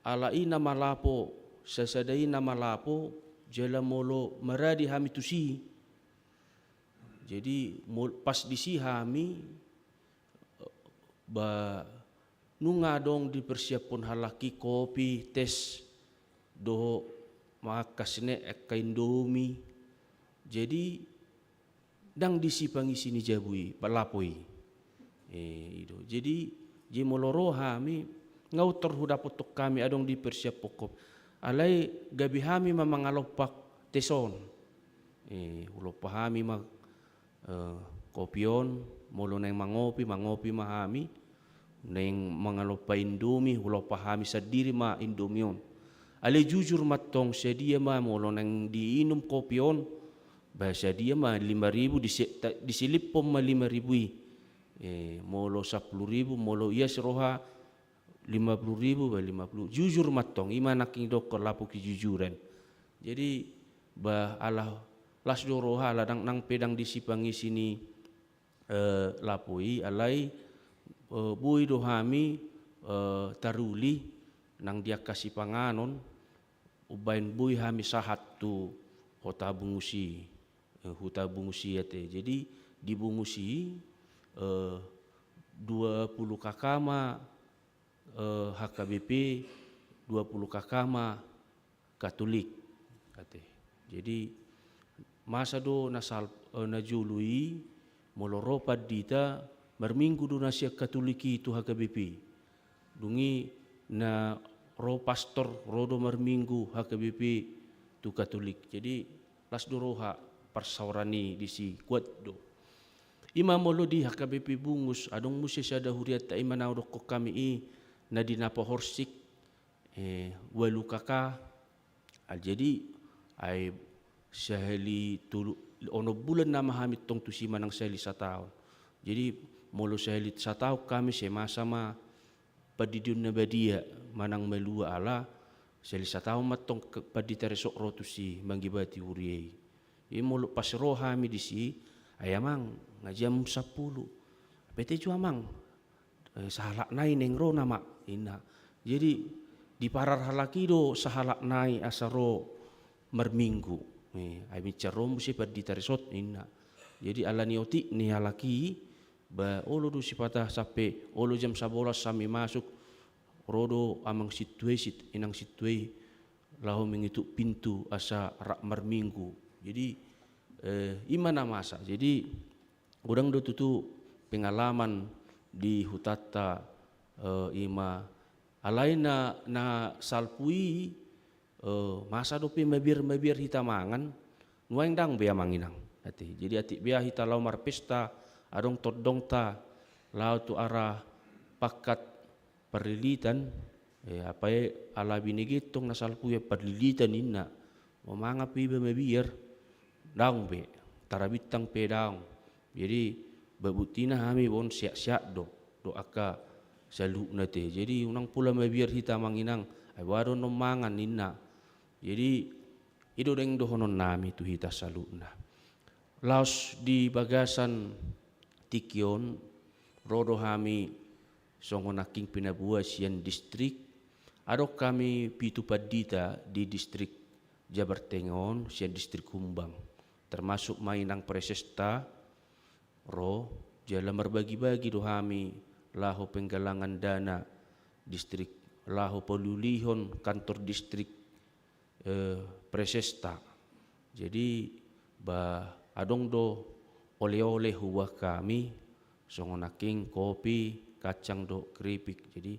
Ala i na malapo, sasada i na malapo, jala molo maradi hami tusi. Jadi, mol-, pas disi hami, ba, nunga adong dipersiaphon halak i kopi, tes, dohot ma angka snack, angka Indomie. Jadi, ndang disi pangisi ni jabu i, ba lapo i. Eh, i do. Jadi, jadi molo ro hami, nga tor hudapothon hami adong dipersiaphon kopi. Alai gabe hami ma mangalompa tes on. Eh, hulompa hami ma, eh, kopi on, Molo naeng mangopi, mangopi ma hami. Naeng mangalompa Indomie, hulompa hami sandiri ma Indomie on. Alai jujur ma tong, sadia ma molo naeng diinum kopi on, ba sadia ma lima ribu, dise-, ta-, disiliphon ma lima ribu i. Eh, molo sampulu ribu, molo ias roha lima pulu ribu, ba lima pulu. Jujur ma tong, i ma nangkin didokkon lapo kejujuran. Jadi, ba ala las do roha, ala ndang, nang pe ndang disi pangisi ni, eh, lapo i, alai, eh, boi do hami, eh, taruli nang di angka sipanganon, umbaen boi hami sahat tu Huta Bungus i, eh, Huta Bungus i ate. Jadi, di Bungus i, eh, dua pulu K K ma, eh, H K B P, dua pulu K K ma Katolik ate. Jadi, masa do na sal-, eh, na jolo i, molo ro pandita, marminggu do na sian Katolik i tu H K B P. Dung i na ro pastor, ro do marminggu H K B P tu Katolik. Jadi, las do roha parsaoran i disi, kuat do. I ma molo di H K B P Bungus, adong muse sada hurianta i ma na hudokkon hami i, na di na pahorsik, eh, ualu K K. Ah, jadi, ai sahali tolu, onom bulan nama hami tong tusi manang sahali sataon. Jadi, molo sahali sataon hami, sai masa ma pandidion na badia manang malua, ala sahali sataon ma tong ke-, pandita resort ro tusi mangibati huria i. Jadi molo pas ro hami disi, "Ai amang, nga jam sampulu." "Pe te jo amang, eh, sahalak nai naeng ro nama," ninna. Jadi diparar halak i do sahalak nai asa ro marminggu. Eh, ai mincin ro muse pandita resort, ninna. Jadi ala ni otik ni halak i, ba olo do sipata sampe olo jam sabolas hami masuk, ro do amang sintua i, sit-, inang sintua i, laho mangitup pintu asa rap marminggu. Jadi, eh, i ma na masa. Jadi, godang do tutu pengalaman di hutanta, eh, i ma alai na, na salpu i, eh, masa dope mabiar-mabiar hita mangan, nuaeng ndang be amang inang. Ate, jadi atik bea hita laho marpesta, adong tondongta, laho tu arah pangkat Parlilitan, eh, apa e, ala binege tong na salpu i Parlilitan ninna. Mangan pe iba mabiar, daong be, tarabintang pe daong. Jadi, ba buktina hami on sehat-sehat do, dohot angka saluhutna ate. Jadi, unang pola mabiar hita amang inang, ai boha do annon mangan ninna. Jadi, i do daeng dohononnami tu hita saluhutna. Laos di bagasan tingki on, ro do hami songon nangkin pinaboa sian distrik, adong hami pitu pandita di distrik Jabar Tengah on, sian distrik Humbang. Termasuk ma inang presesta, ro, jala marbagi-bagi do hami laho penggalangan dana distrik, laho pauli-ulihon kantor distrik, eh, presesta. Jadi, ba, adong do ole-ole huboan hami, songon nangkin kopi, kacang dohot keripik. Jadi,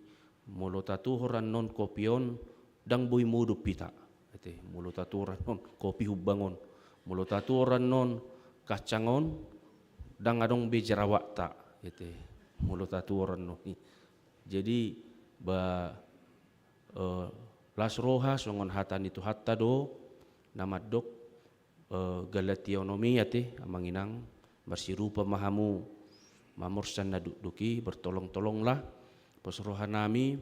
molo tatuhor annon kopi on, ndang boi modom hita. Ate, molo tatuhor annon kopi Humbang on. Molo tatuhor annon kacang on, ndang adong be jerawatta. Ate, molo tatuhor annon i. Jadi, ba, eh, las roha songon hata ni Tuhanta do, na mandok, eh, Galatia onom i ate, amang inang, marsirupa ma hamu mamorsan na dokdok i, bertolong-tolonglah, pos rohanami,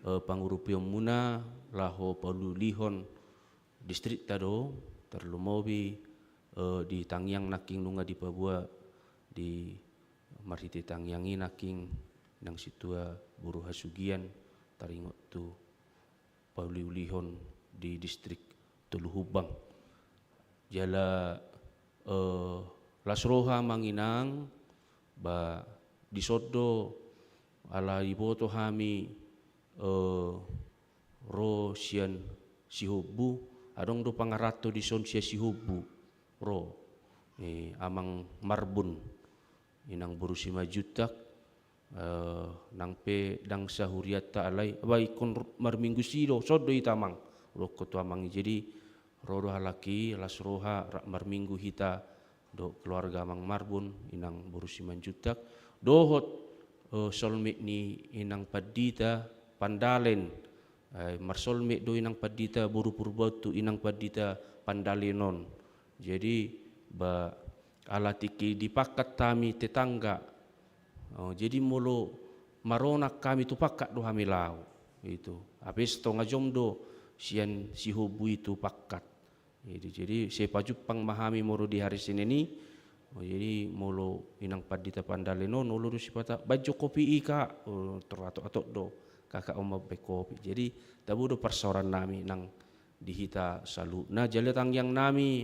eh, pangurupionmuna, laho pauli-ulihon distrikta do, tarlumobi, eh, di tangiang nangkin nunga dipaboa di marhite tangiang i nangkin inang sintua boru Hasugian taringot tu pauli-ulihon di distrik Tolu Humbang. Jala, eh, las roha amang inang, ba dison do ala diboto hami, eh, ro sian Sihombu, adong do pangaranto dison sian Sihombu, ro, eh, amang Marbun, inang boru Simanjuntak, eh, nang pe ndang sahurianta alai, ba ingkon r-, marminggu si do, son do hita amang, hudokkon tu amang i. Jadi, ro do halak i, las roha, rap marminggu hita, dohot keluarga Amang Marbun, Inang boru Simanjuntak, dohot, eh, solmit ni Inang Pandita Pandalen, eh, marsolmit do Inang Pandita boru Purbaun tu Inang Pandita Pandalen on. Jadi, ba, ala tingki dipangkat hami tetangga. Oh, jadi molo maronak hami tu pangkat do hami laho. Itu. Hape satonga jom do sian Sihombu i tu pangkat. Jadi, jadi sai pajumpang ma hami molo di hari Senin i. Oh, jadi molo Inang Pandita Pandalen on, olo do sipata, "Baen jo kopi i, Kak." Oh, tor atok-atok do kakak on mambaen kopi. Jadi, tabo do parsaoran nami nang di hita saluhutna, jala tangiang nami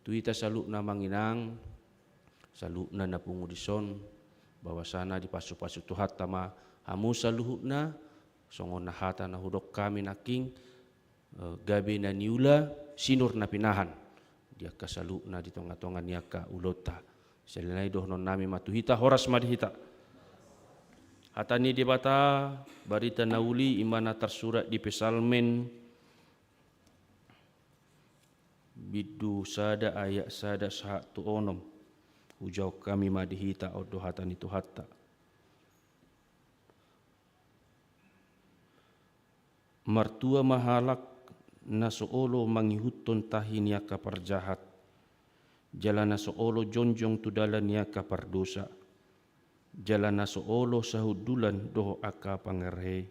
tu hita saluhutna, Amang Inang, saluhutna na pungu dison, bahwasana dipasu-pasu Tuhanta ma hamu saluhutna, songon na hata na hudok hami nangkin, eh, gabe na niula, sinur na pinahan di angka saluhutna di tonga-tonga ni angka ulaonta. Selain i dohonon nami ma tu hita, horas ma di hita. Hata ni Debata, barita na uli, i ma na tarsurat di Psalmen bindu sada ayat sada sahat tu onom. Hujahahon hami ma di hita, on do hata ni Tuhanta. Martua ma halak na so olo mangihuthon tahi ni angka parjahat, jala na so olo jongjong tu dalan ni angka pardosa, jala na so olo sahundulan dohot angka pangarahei.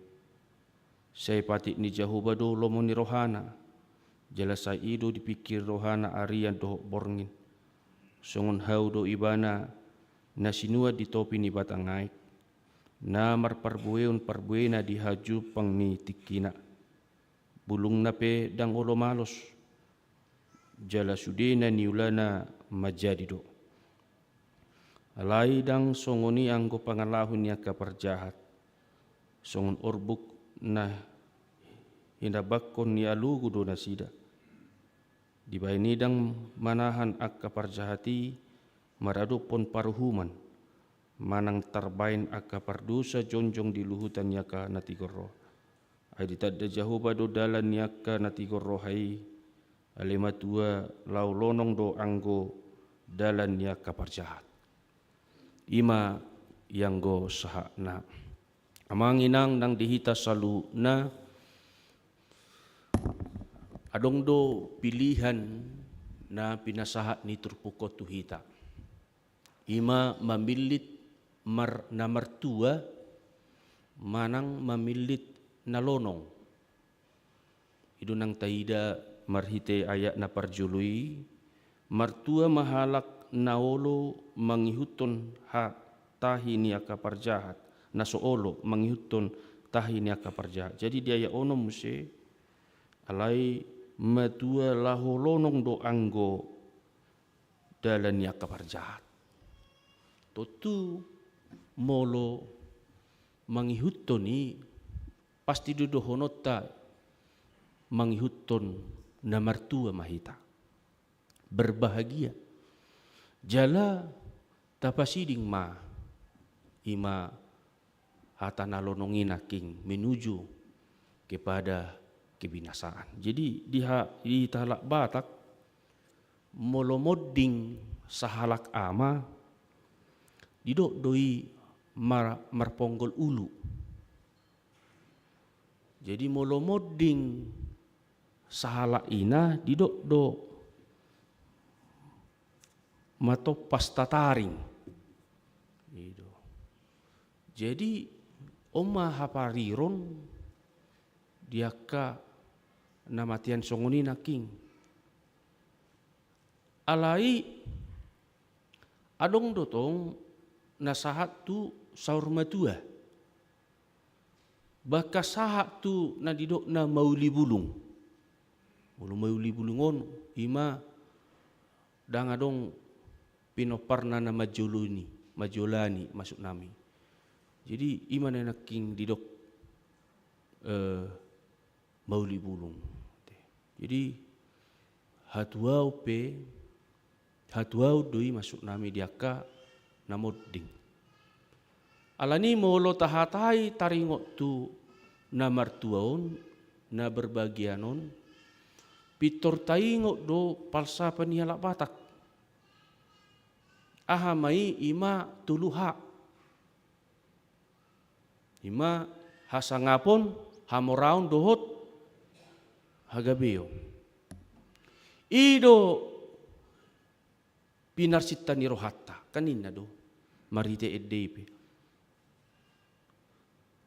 Sai patik ni Jahowa do lomo ni rohana, jala sai i do dipingkiri rohana arian dohot borngin. Songon hau do ibana na sinuan di topi ni batang aek, na marparbueon parbuena di hajumpang ni tingkina. Bulungna pe ndang olo malos, jala sude na niulana manjadi do. Alai ndang songon i anggo pangalaho ni angka parjahat. Songon orbuk na hinabangkon ni alogo do nasida. Dibahen i ndang manahan angka parjahat i maradophon paruhuman, manang tarbaen angka pardosa jongjong di luhutan ni angka na tigor roha. Ai ditanda Jahowa do dalan ni angka na tigor roha i, alai matua laho lonong do anggo dalan ni angka parjahat. I ma i anggo sahatna. Amang Inang nang di hita saluhutna, adong do pilihan na pinasahat ni turpuk on tu hita. I ma mamillit mar-, na martua manang mamillit na lonong. I do nang taida marhite ayat na parjolo i, martua ma halak na olo mangihuthon ha-, tahi ni angka parjahat, na so olo mangihuthon tahi ni angka parjahat. Jadi di ayat onom muse, alai matua laho lonong do anggo dalan ni angka parjahat. Tontu molo mangihuthon i, pasti do dohononta mangihuthon na martua ma hita. Berbahagia. Jala tapasiding ma, i ma hata na lonong i nangkin, menuju kepada kebinasaan. Jadi di ha-, di hita halak Batak, molo monding sahalak ama, didok do i mar-, marponggol ulu. Jadi molo monding sahalak ina, didok do matompas tataring. I do. Jadi on ma hapariron di angka na matean songon i nangkin. Alai adong do tong na sahat tu saur matua. Bahkan sahat tu na didok na mauli bulung. Molo mauli bulung on, i ma ndang adong pinomparna na manjoloni, manjolani maksud nami. Jadi i ma na nangkin didok, eh, mauli bulung. Jadi hatuaon pe, hatuaon do i maksud nami di angka na monding. Alani molo tahatai taringot tu na martua on, na berbahagia on, pintor taingot do palsapan ni halak Batak. Aha ma i? I ma tolu H. I ma hasangapon, hamoraon dohot hagabeon. I do pinarsinta ni rohanta, kan ninna do marhite ende i pe.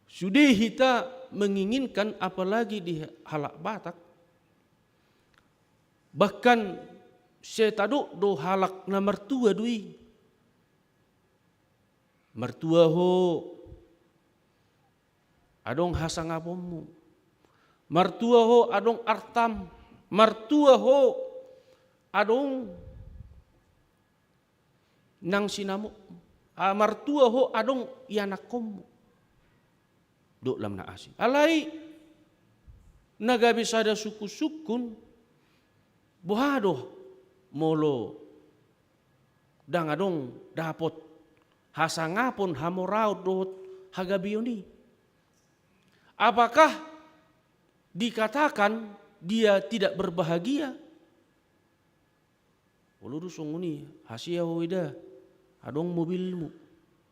Sude hita menginginkan, apalagi di halak Batak, bahkan sai tadok do halak na martua do i. Martua ho, adong hasangaponmu. Martua ho, adong artam. Martua ho, adong nang sinamot. Ah, martua ho, adong ianakkonmu. Dok lam na asing. Alai na gabe sada sungkun-sungkun, boha do molo ndang adong dapot hasangapon, hamoraon dohot hagabeon i? Apakah dikatakan dia tidak berbahagia? Olo do songon i, hasea ho eda, adong mobilmu,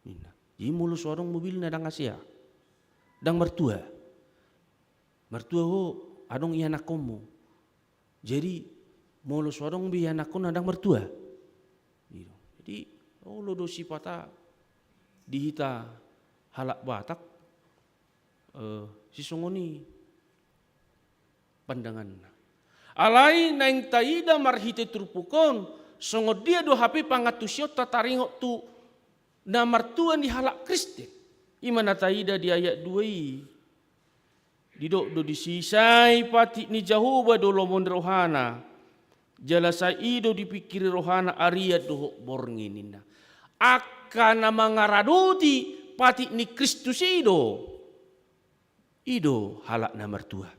ninna. Jadi molo so adong mobilna, ndang hasea, ndang martua. Martua ho, adong ianakkonmu. Jadi molo so adong be ianakkonna, ndang martua. Gitu. Jadi olo do sipata di hita halak Batak, eh, sisongon i pandanganna. Alai naeng taida marhite turpuk on, songon dia do hape pangantusionta taringot tu na martua ni halak Kristen. I ma na taida di ayat dua i. Didok do disi, sai patik ni Jahowa do lomo ni rohana, jala sai i do dipingkiri rohana arian dohot borngin, ninna. Angka na mangaradoti patik ni Kristus i do. I do halak na martua.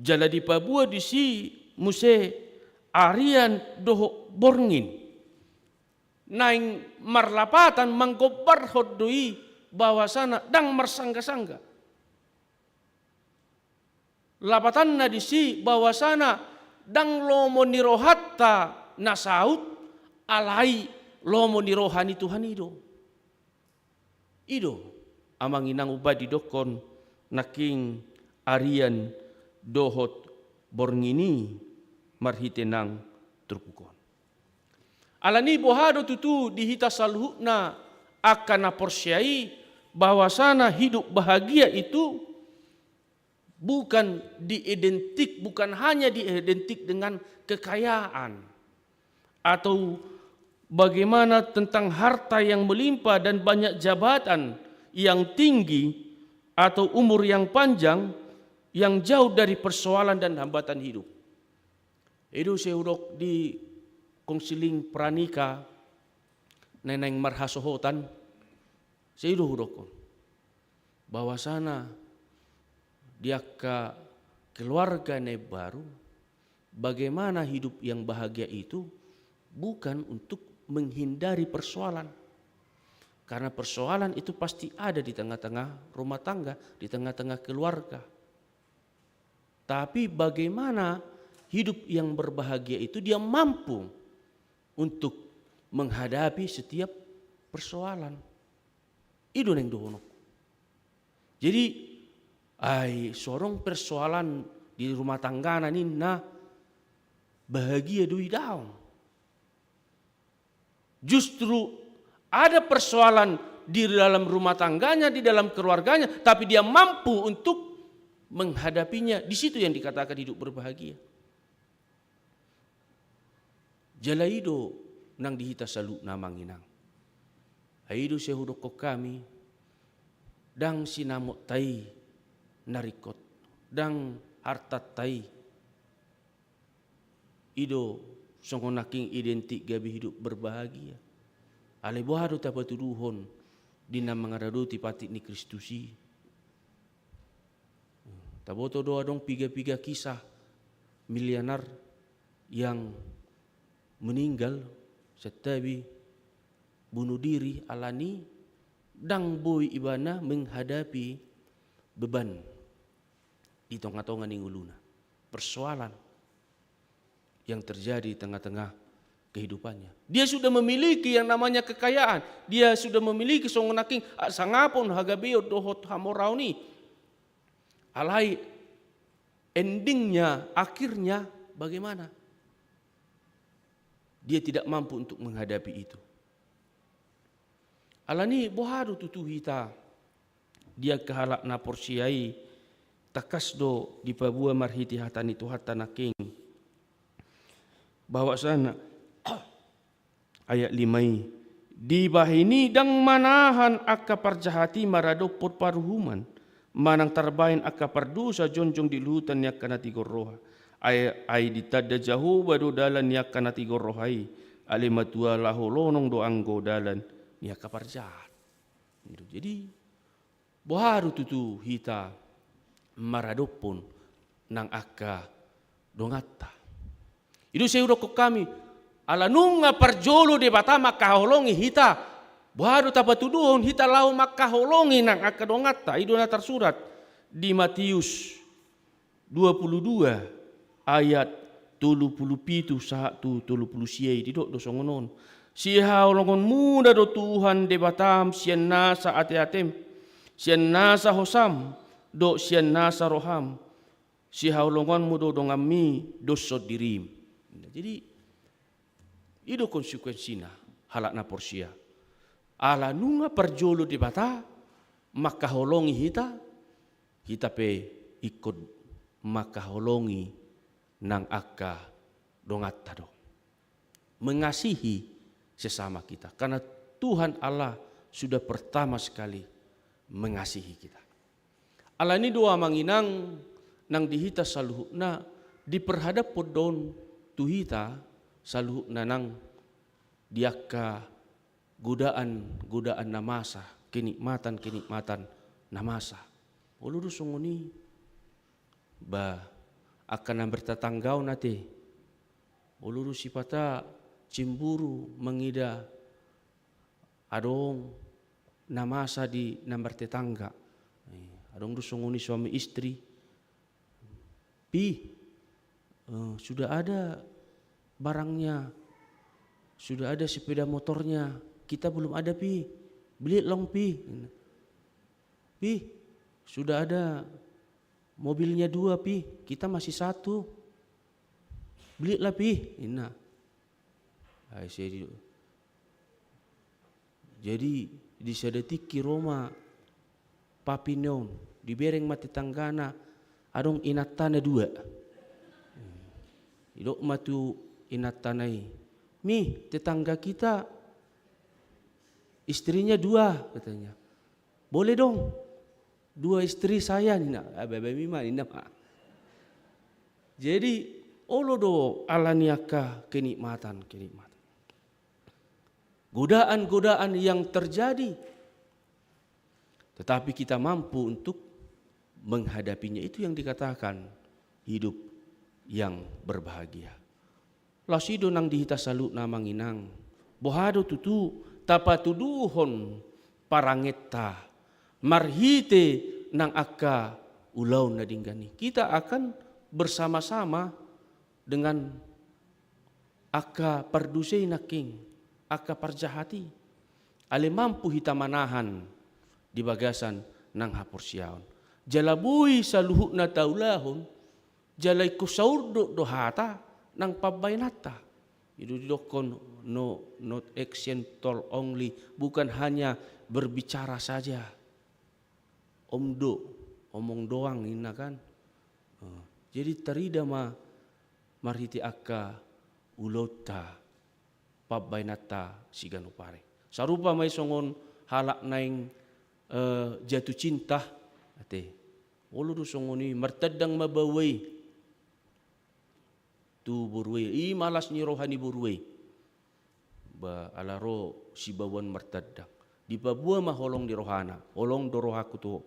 Jala dipaboa disi muse arian dohot borngin. Naeng marlapatan manggombarhon do i bahwasana ndang marsangga-sangga. Lapatanna disi bahwasana ndang lomo ni rohanta na saut, alai lomo ni roha ni Tuhan i do. I do, amang inang, umbahen didokkon nangkin arian dohot borngin i marhite nang turpuk on. Alani boha do tutu di hita saluhutna angka na porsea i, bahwasana hidup bahagia itu bukan diidentik, bukan hanya diidentik dengan kekayaan atau bagaimana tentang harta yang melimpah dan banyak jabatan yang tinggi atau umur yang panjang yang jauh dari persoalan dan hambatan hidup. I do sai hudok di konseling pranika na naeng marhasohotan, sai i do hudokkon bahwasana di angka keluarga na imbaru, bagaimana hidup yang bahagia itu bukan untuk menghindari persoalan. Karena persoalan itu pasti ada di tengah-tengah rumah tangga, di tengah-tengah keluarga. Tapi bagaimana hidup yang berbahagia itu dia mampu untuk menghadapi setiap persoalan. I do naeng dohononku. Jadi, ai so adong persoalan di rumah tanggana ninna, bahagia do i, daong. Justru ada persoalan di dalam rumah tangganya, di dalam keluarganya, tapi dia mampu untuk menghadapinya, di situ yang dikatakan hidup berbahagia. Jala i do nang di hita saluhutna, amang inang. Ai i do sai hudokkon hami, ndang sinamotta i na ringkot, ndang hartanta i. I do songon nangkin identik gabe hidup berbahagia. Alai boha do tapatuduhon di na mangaradoti patik ni Kristus i? Taboto do adong piga-piga kisah milianar yang meninggal, santabi bunuh diri, alani ndang boi ibana menghadapi beban di tonga-tonga ni ngoluna, persoalan yang terjadi di tengah-tengah kehidupannya. Dia sudah memiliki yang namanya kekayaan. Dia sudah memiliki songon nangkin, ah, sangapon, hagabeon dohot hamoraon i. Alai endingnya, akhirnya bagaimana? Dia tidak mampu untuk menghadapi itu. Alani boha do tutu hita di angka halak na porsea i? Tangkas do dipaboa marhite hata ni Tuhanta nangkin. Bahwasana ayat lima i, dibahen i ndang manahan angka parjahat i maradophon paruhuman, manang tarbahen angka pardosa jongjong di luhutan ni angka na tigor roha. Ai, ai ditanda Jahowa do dalan ni angka na tigor roha i, alai matua laho lonong do anggo dalan ni angka parjahat. Jadi, boha do tutu hita maradophon nang angka donganta? I do sai hudokkon hami, ala nunga parjolo Debata mangkaholongi hita, boha do tapatuduhon hita laho mangkaholongi nang angka donganta? I do na tarsurat di Matius dua puluh dua ayat tolu puluh pitu sahat tu tolu puluh sia i, didok do songon on: Sihaholongonmuna do Tuhan Debatam sian nasa ateatem, sian nasa hosam, dohot sian nasa roham. Sihaholongonmu do donganmi doshon dirim. Jadi, i do konsekuensina, halak na porsea. Ala nunga parjolo Debata mangkaholongi hita, hita pe ingkon mangkaholongi nang angka donganta do. Mengasihi sesama kita. Karena Tuhan Allah sudah pertama sekali mengasihi kita. Alani do, amang inang, nang di hita saluhutna, diperhadaphon do on tu hita saluhutna nang di angka godaan-godaan na masa, kenikmatan-kenikmatan na masa. Olo do songon i, ba, angka na bertetangga on ate. Olo do sipata cemburu mangida adong na masa di na martetangga. Eh, adong do songon i suami istri. Pi, eh, sudah ada barangnya, sudah ada sepeda motornya, kita belum ada, Pi. Beli long, Pi. Pi, sudah ada mobilnya dua, Pi, kita masih satu. Belilah, Pi, ninna. Ai, sai di-, jadi, di sada tingki ro ma papina on, dibereng ma tetanggana, adong inantana dua. Didok ma tu inantana i, "Mi, tetangga kita istrinya dua," katanya. "Boleh dong, dua istri saya," ninna. "Ah, bae, bae, mi ma," ninna ma. Jadi, olo do alani angka kenikmatan-kenikmatan, godaan-godaan yang terjadi, tetapi kita mampu untuk menghadapinya. Itu yang dikatakan hidup yang berbahagia. Laos i do nang di hita saluhutna, amang inang. Boha do tutu tapatuduhon parangenta marhite nang angka ulaon na denggan i? Kita akan bersama-sama dengan angka pardosa i nangkin, angka parjahat i. Alai mampu hita manahan di bagasan nang haporseaon. Jala boi saluhutna taulahon, jala ingkon saurdot do hata nang pambahenanta. I do didokkon, no, not action talk only, bukan hanya berbicara saja. Om do, omong doang, ninna kan. Eh, jadi tarida ma marhite angka ulaonta, pambahenanta siganup ari. Sarupa ma i songon halak naeng, eh, jatuh cinta, ate. Olo do songon i, martandang ma baoa i tu borua i, i ma las ni roha ni borua i. Ba, ala ro sibaoa on martandang, dipaboa ma holong ni rohana, "Holong do rohangku tu ho.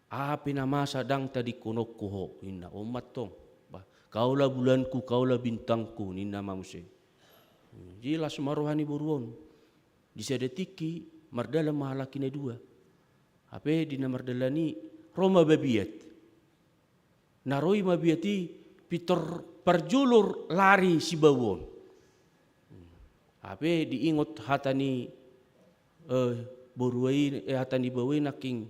Aha pe na masa ndang tadingkononku ho," ninna. "On ma antong. Ba, kaolah bulanku, kaolah bintangku," ninna ma muse. Jadi las ma roha ni boru on. Di sada tingki mardalan ma halak i na dua. Hape di na mardalan i ro ma babiat. Na ro i ma biat i, pintor parjolo lari sibaoa on. Hape diingot hata ni, eh, boru i, eh, hata ni baoa i nangkin.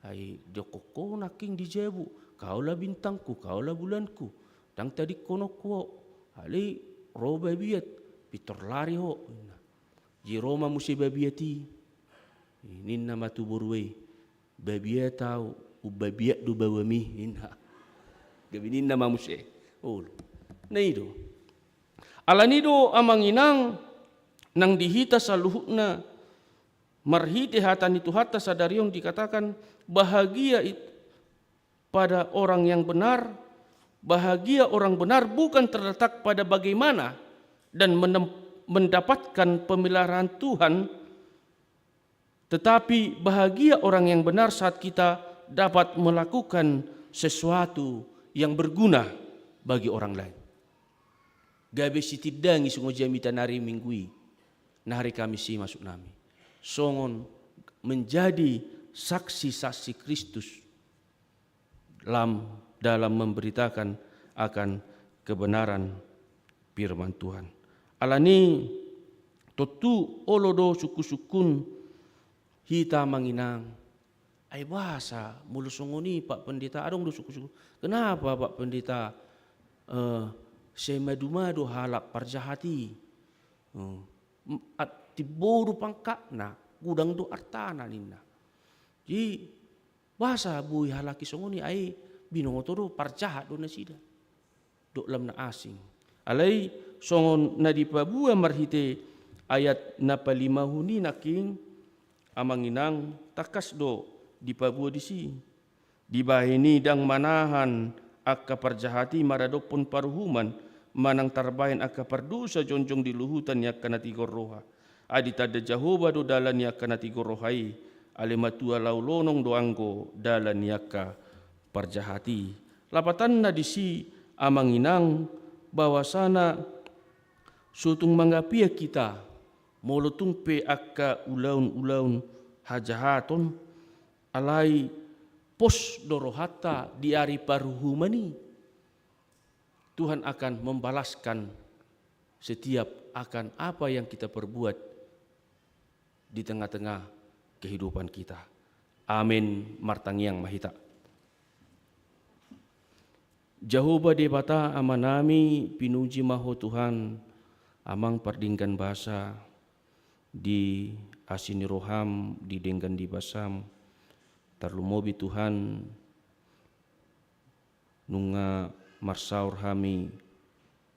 Ai didok ho nangkin di jabu, kaolah bintangku, kaolah bulanku. Ndang tadingkononku ho. Alai ro babiat, pintor lari ho, ninna. Jadi ro ma muse babiat i. Ninna ma tu boru i, babiat ahu, umbabiat do baoam i, ninna. Gabe ninna ma muse. Olo. Na i do. Alani do amang inang, nang di hita saluhutna, marhite hata ni Tuhanta sadari on dikatakan, bahagia it-, pada orang yang benar, bahagia orang benar bukan terletak pada bagaimana dan menem-, mendapatkan pemeliharaan Tuhan, tetapi bahagia orang yang benar saat kita dapat melakukan sesuatu yang berguna bagi orang lain. Gabe sitindangi songon jamita nari Minggu i, nari Kamis i maksud nami. Songon menjadi saksi-saksi Kristus lam-, dalam memberitakan akan kebenaran firman Tuhan. Alani tontu olo do sungkun-sungkun hita amang inang. Ai boasa molo songon i Pak Pendeta, adong do sungkun-sungkun. Kenapa Pak Pendeta, eh, sai madu-madu halak parjahat i? Hmm. M-, at-, timbo do pangkatna, godang do artana ninna. Jadi, boasa boi halak i songon i, ai binoto do parjahat do nasida. Dok lam na asing. Alai songon na dipaboa marhite ayat na palimahon i nangkin, amang inang, tangkas do dipaboa disi. Dibahen i ndang manahan angka parjahat i maradophon paruhuman, manang tarbahen angka pardosa jongjong di luhutan ni angka na tigor roha. Ai ditanda Jahowa do dalan ni angka na tigor roha i, alai matua laho lonong do anggo dalan ni angka parjahat i. Lapatanna disi amang inang, bahwasana so tung mangapian hita, molo tung pe angka ulaon-ulaon hajahaton, alai pos do rohanta di ari paruhuman i. Tuhan akan membalaskan setiap akan apa yang kita perbuat di tengah-tengah kehidupan kita. Amin. Martangiang ma hita. Jahowa Debata Amanami, pinuji ma Ho Tuhan, Amang pardenggan basa, di asi ni roham, di denggan ni basam, tarlumobi Tuhan, nunga marsaor hami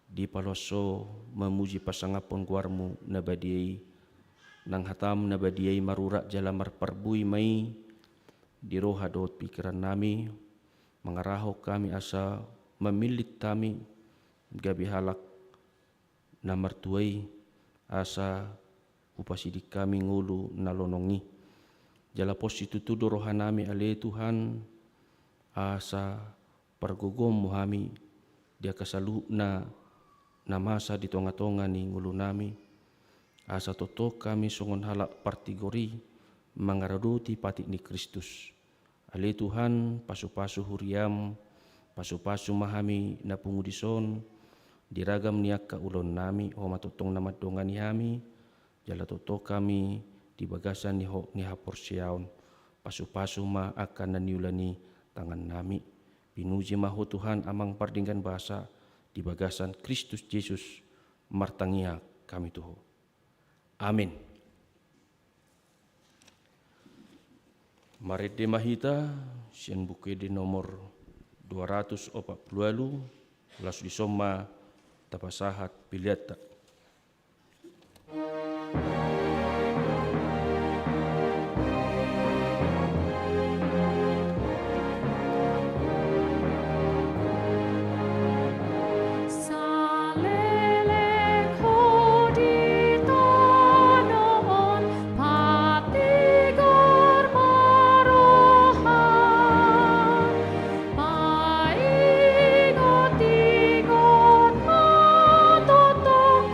dipaloas Ho mamuji pasangaphon goarmu na badia i, nang hatam na badia i marurat jala marparbue ma i di roha dohot pingkiran nami, mangarahon hami asa mamillit hami gabe halak na martua i, asa hupasiding hami ngolu na lonong i. Jala pos situtu do rohanami ale Tuhan, asa pargogoonmu hami di angka saluhutna na masa di tonga-tonga ni ngolunami, asa tongtong hami songon halak partigor i mangaradoti patik ni Kristus. Ale Tuhan, pasu-pasu huriam, pasu-pasu ma hami na pungu dison, di ragam ni angka ulaonnami, Ho ma tongtong na mandongani hami, jala tongtong hami di bagasan ni hok ni haporseaon, pasu-pasu ma angka na niula ni tangannami. Pinuji ma Ho Tuhan Amang pardenggan basa, di bagasan Kristus Jesus martangiang hami tu Ho. Amin. Marende ma hita sian Buku Ende nomor dua ratus opat puluh ualu, laos dison ma tapasahat peleanta. Saleleng ho di tano on, patigor ma roham, paingot-ingot ma tongtong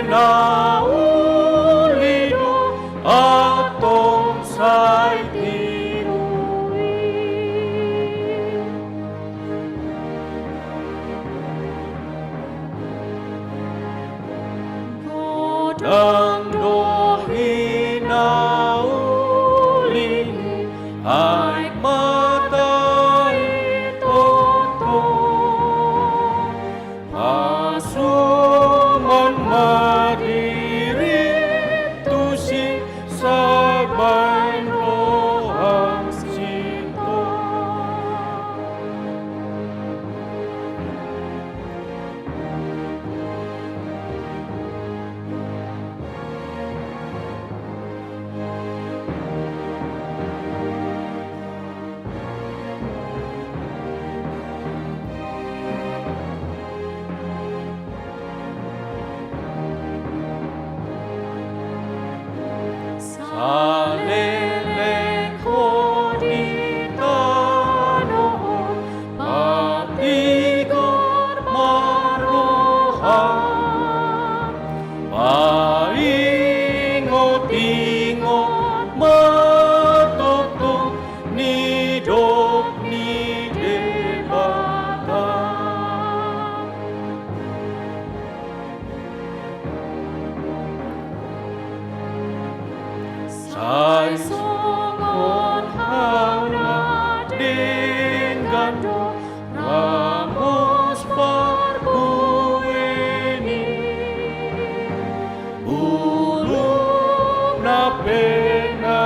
Na uli do antong sai tiru i. Godang do i na uli, ai mata i tongtong. Pasumon ma dirim tusi, sai baen roham sintong. Saleleng ho di tano on, patigor ma roham. Paingot-ingot ma tongtong nidok ni Debata. Sai songon hau na denggan do ramos parbueni. Bulungna pe na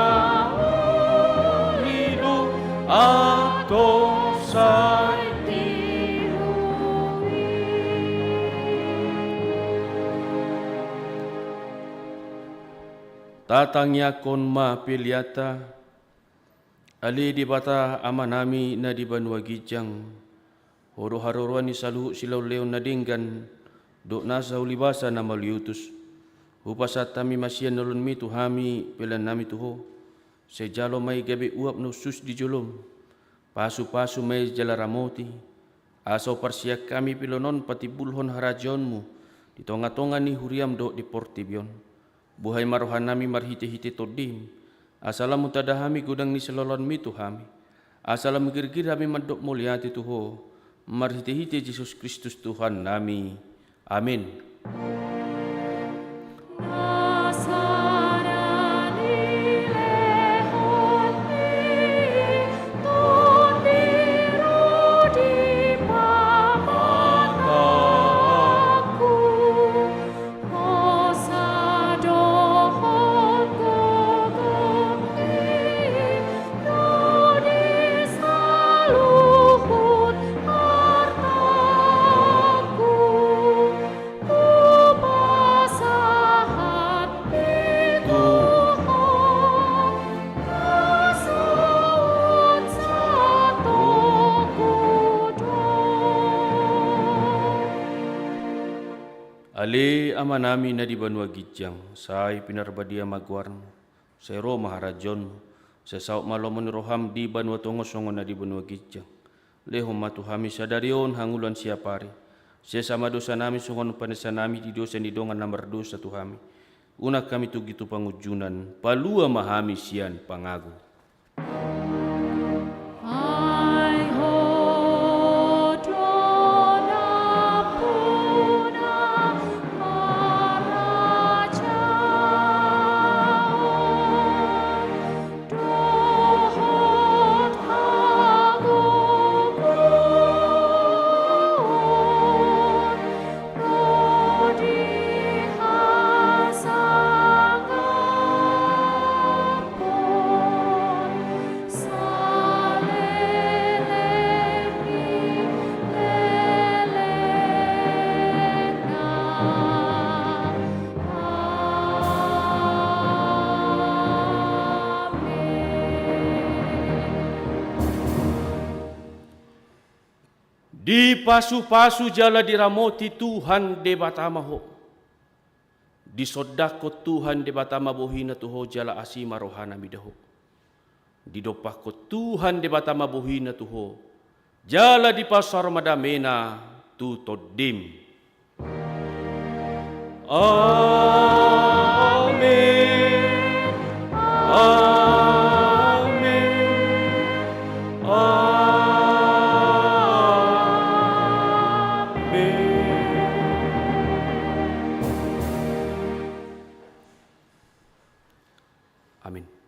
uli do antong sai tiru i. Tatangiangkon ma peleanta. Ale Debata Amanami na di banua ginjang, Ho do haroroan ni saluhut silehonlehon na denggan dohot nasa ulibasa na mauliutus. Hupasahat hami ma sian ulaonmi tu hami peleannami tu Ho. Sai jalo ma i gabe uap na hushus di jolom. Pasupasu ma i jala ramoti, asa huparsian hami pelean on patimbulhon harajaonmu di tongatonga ni huriam dohot di portibi on. Buhai ma rohanami marhitehite Tondim, asa lam hutanda hami godang ni silehonlehonmi tu hami, asa lam girgir hami mandok mauliate tu Ho, marhitehite Jesus Kristus Tuhannami. Amen. Ale Amanami na di banua ginjang, sai pinarbadia ma goarmu, sai ro ma harajaonmu, sai saut ma lomo ni roham di banua tonga on songon na di banua ginjang. Lehon ma tu hami sadari on hangoluan siapari. Sesa ma dosanami songon panesanami di dosa ni dongan na mardosa tu hami. Unang hami togihon tu pangunjunan, palua ma hami sian pangago. Ai Ho do nampuna harajaon dohot hagogoon ro di hasangaphon saleleng ni lelengna. Amen. Dipasupasu jala diramoti Tuhan Debata ma ho. Disondangkon Tuhan Debata ma bohina tu ho jala asi ma rohana mida ho. Didompakkon Tuhan Debata ma bohina tu ho jala dipasaor ma damena tu tondim. Amen. Amen. Amen. Amen.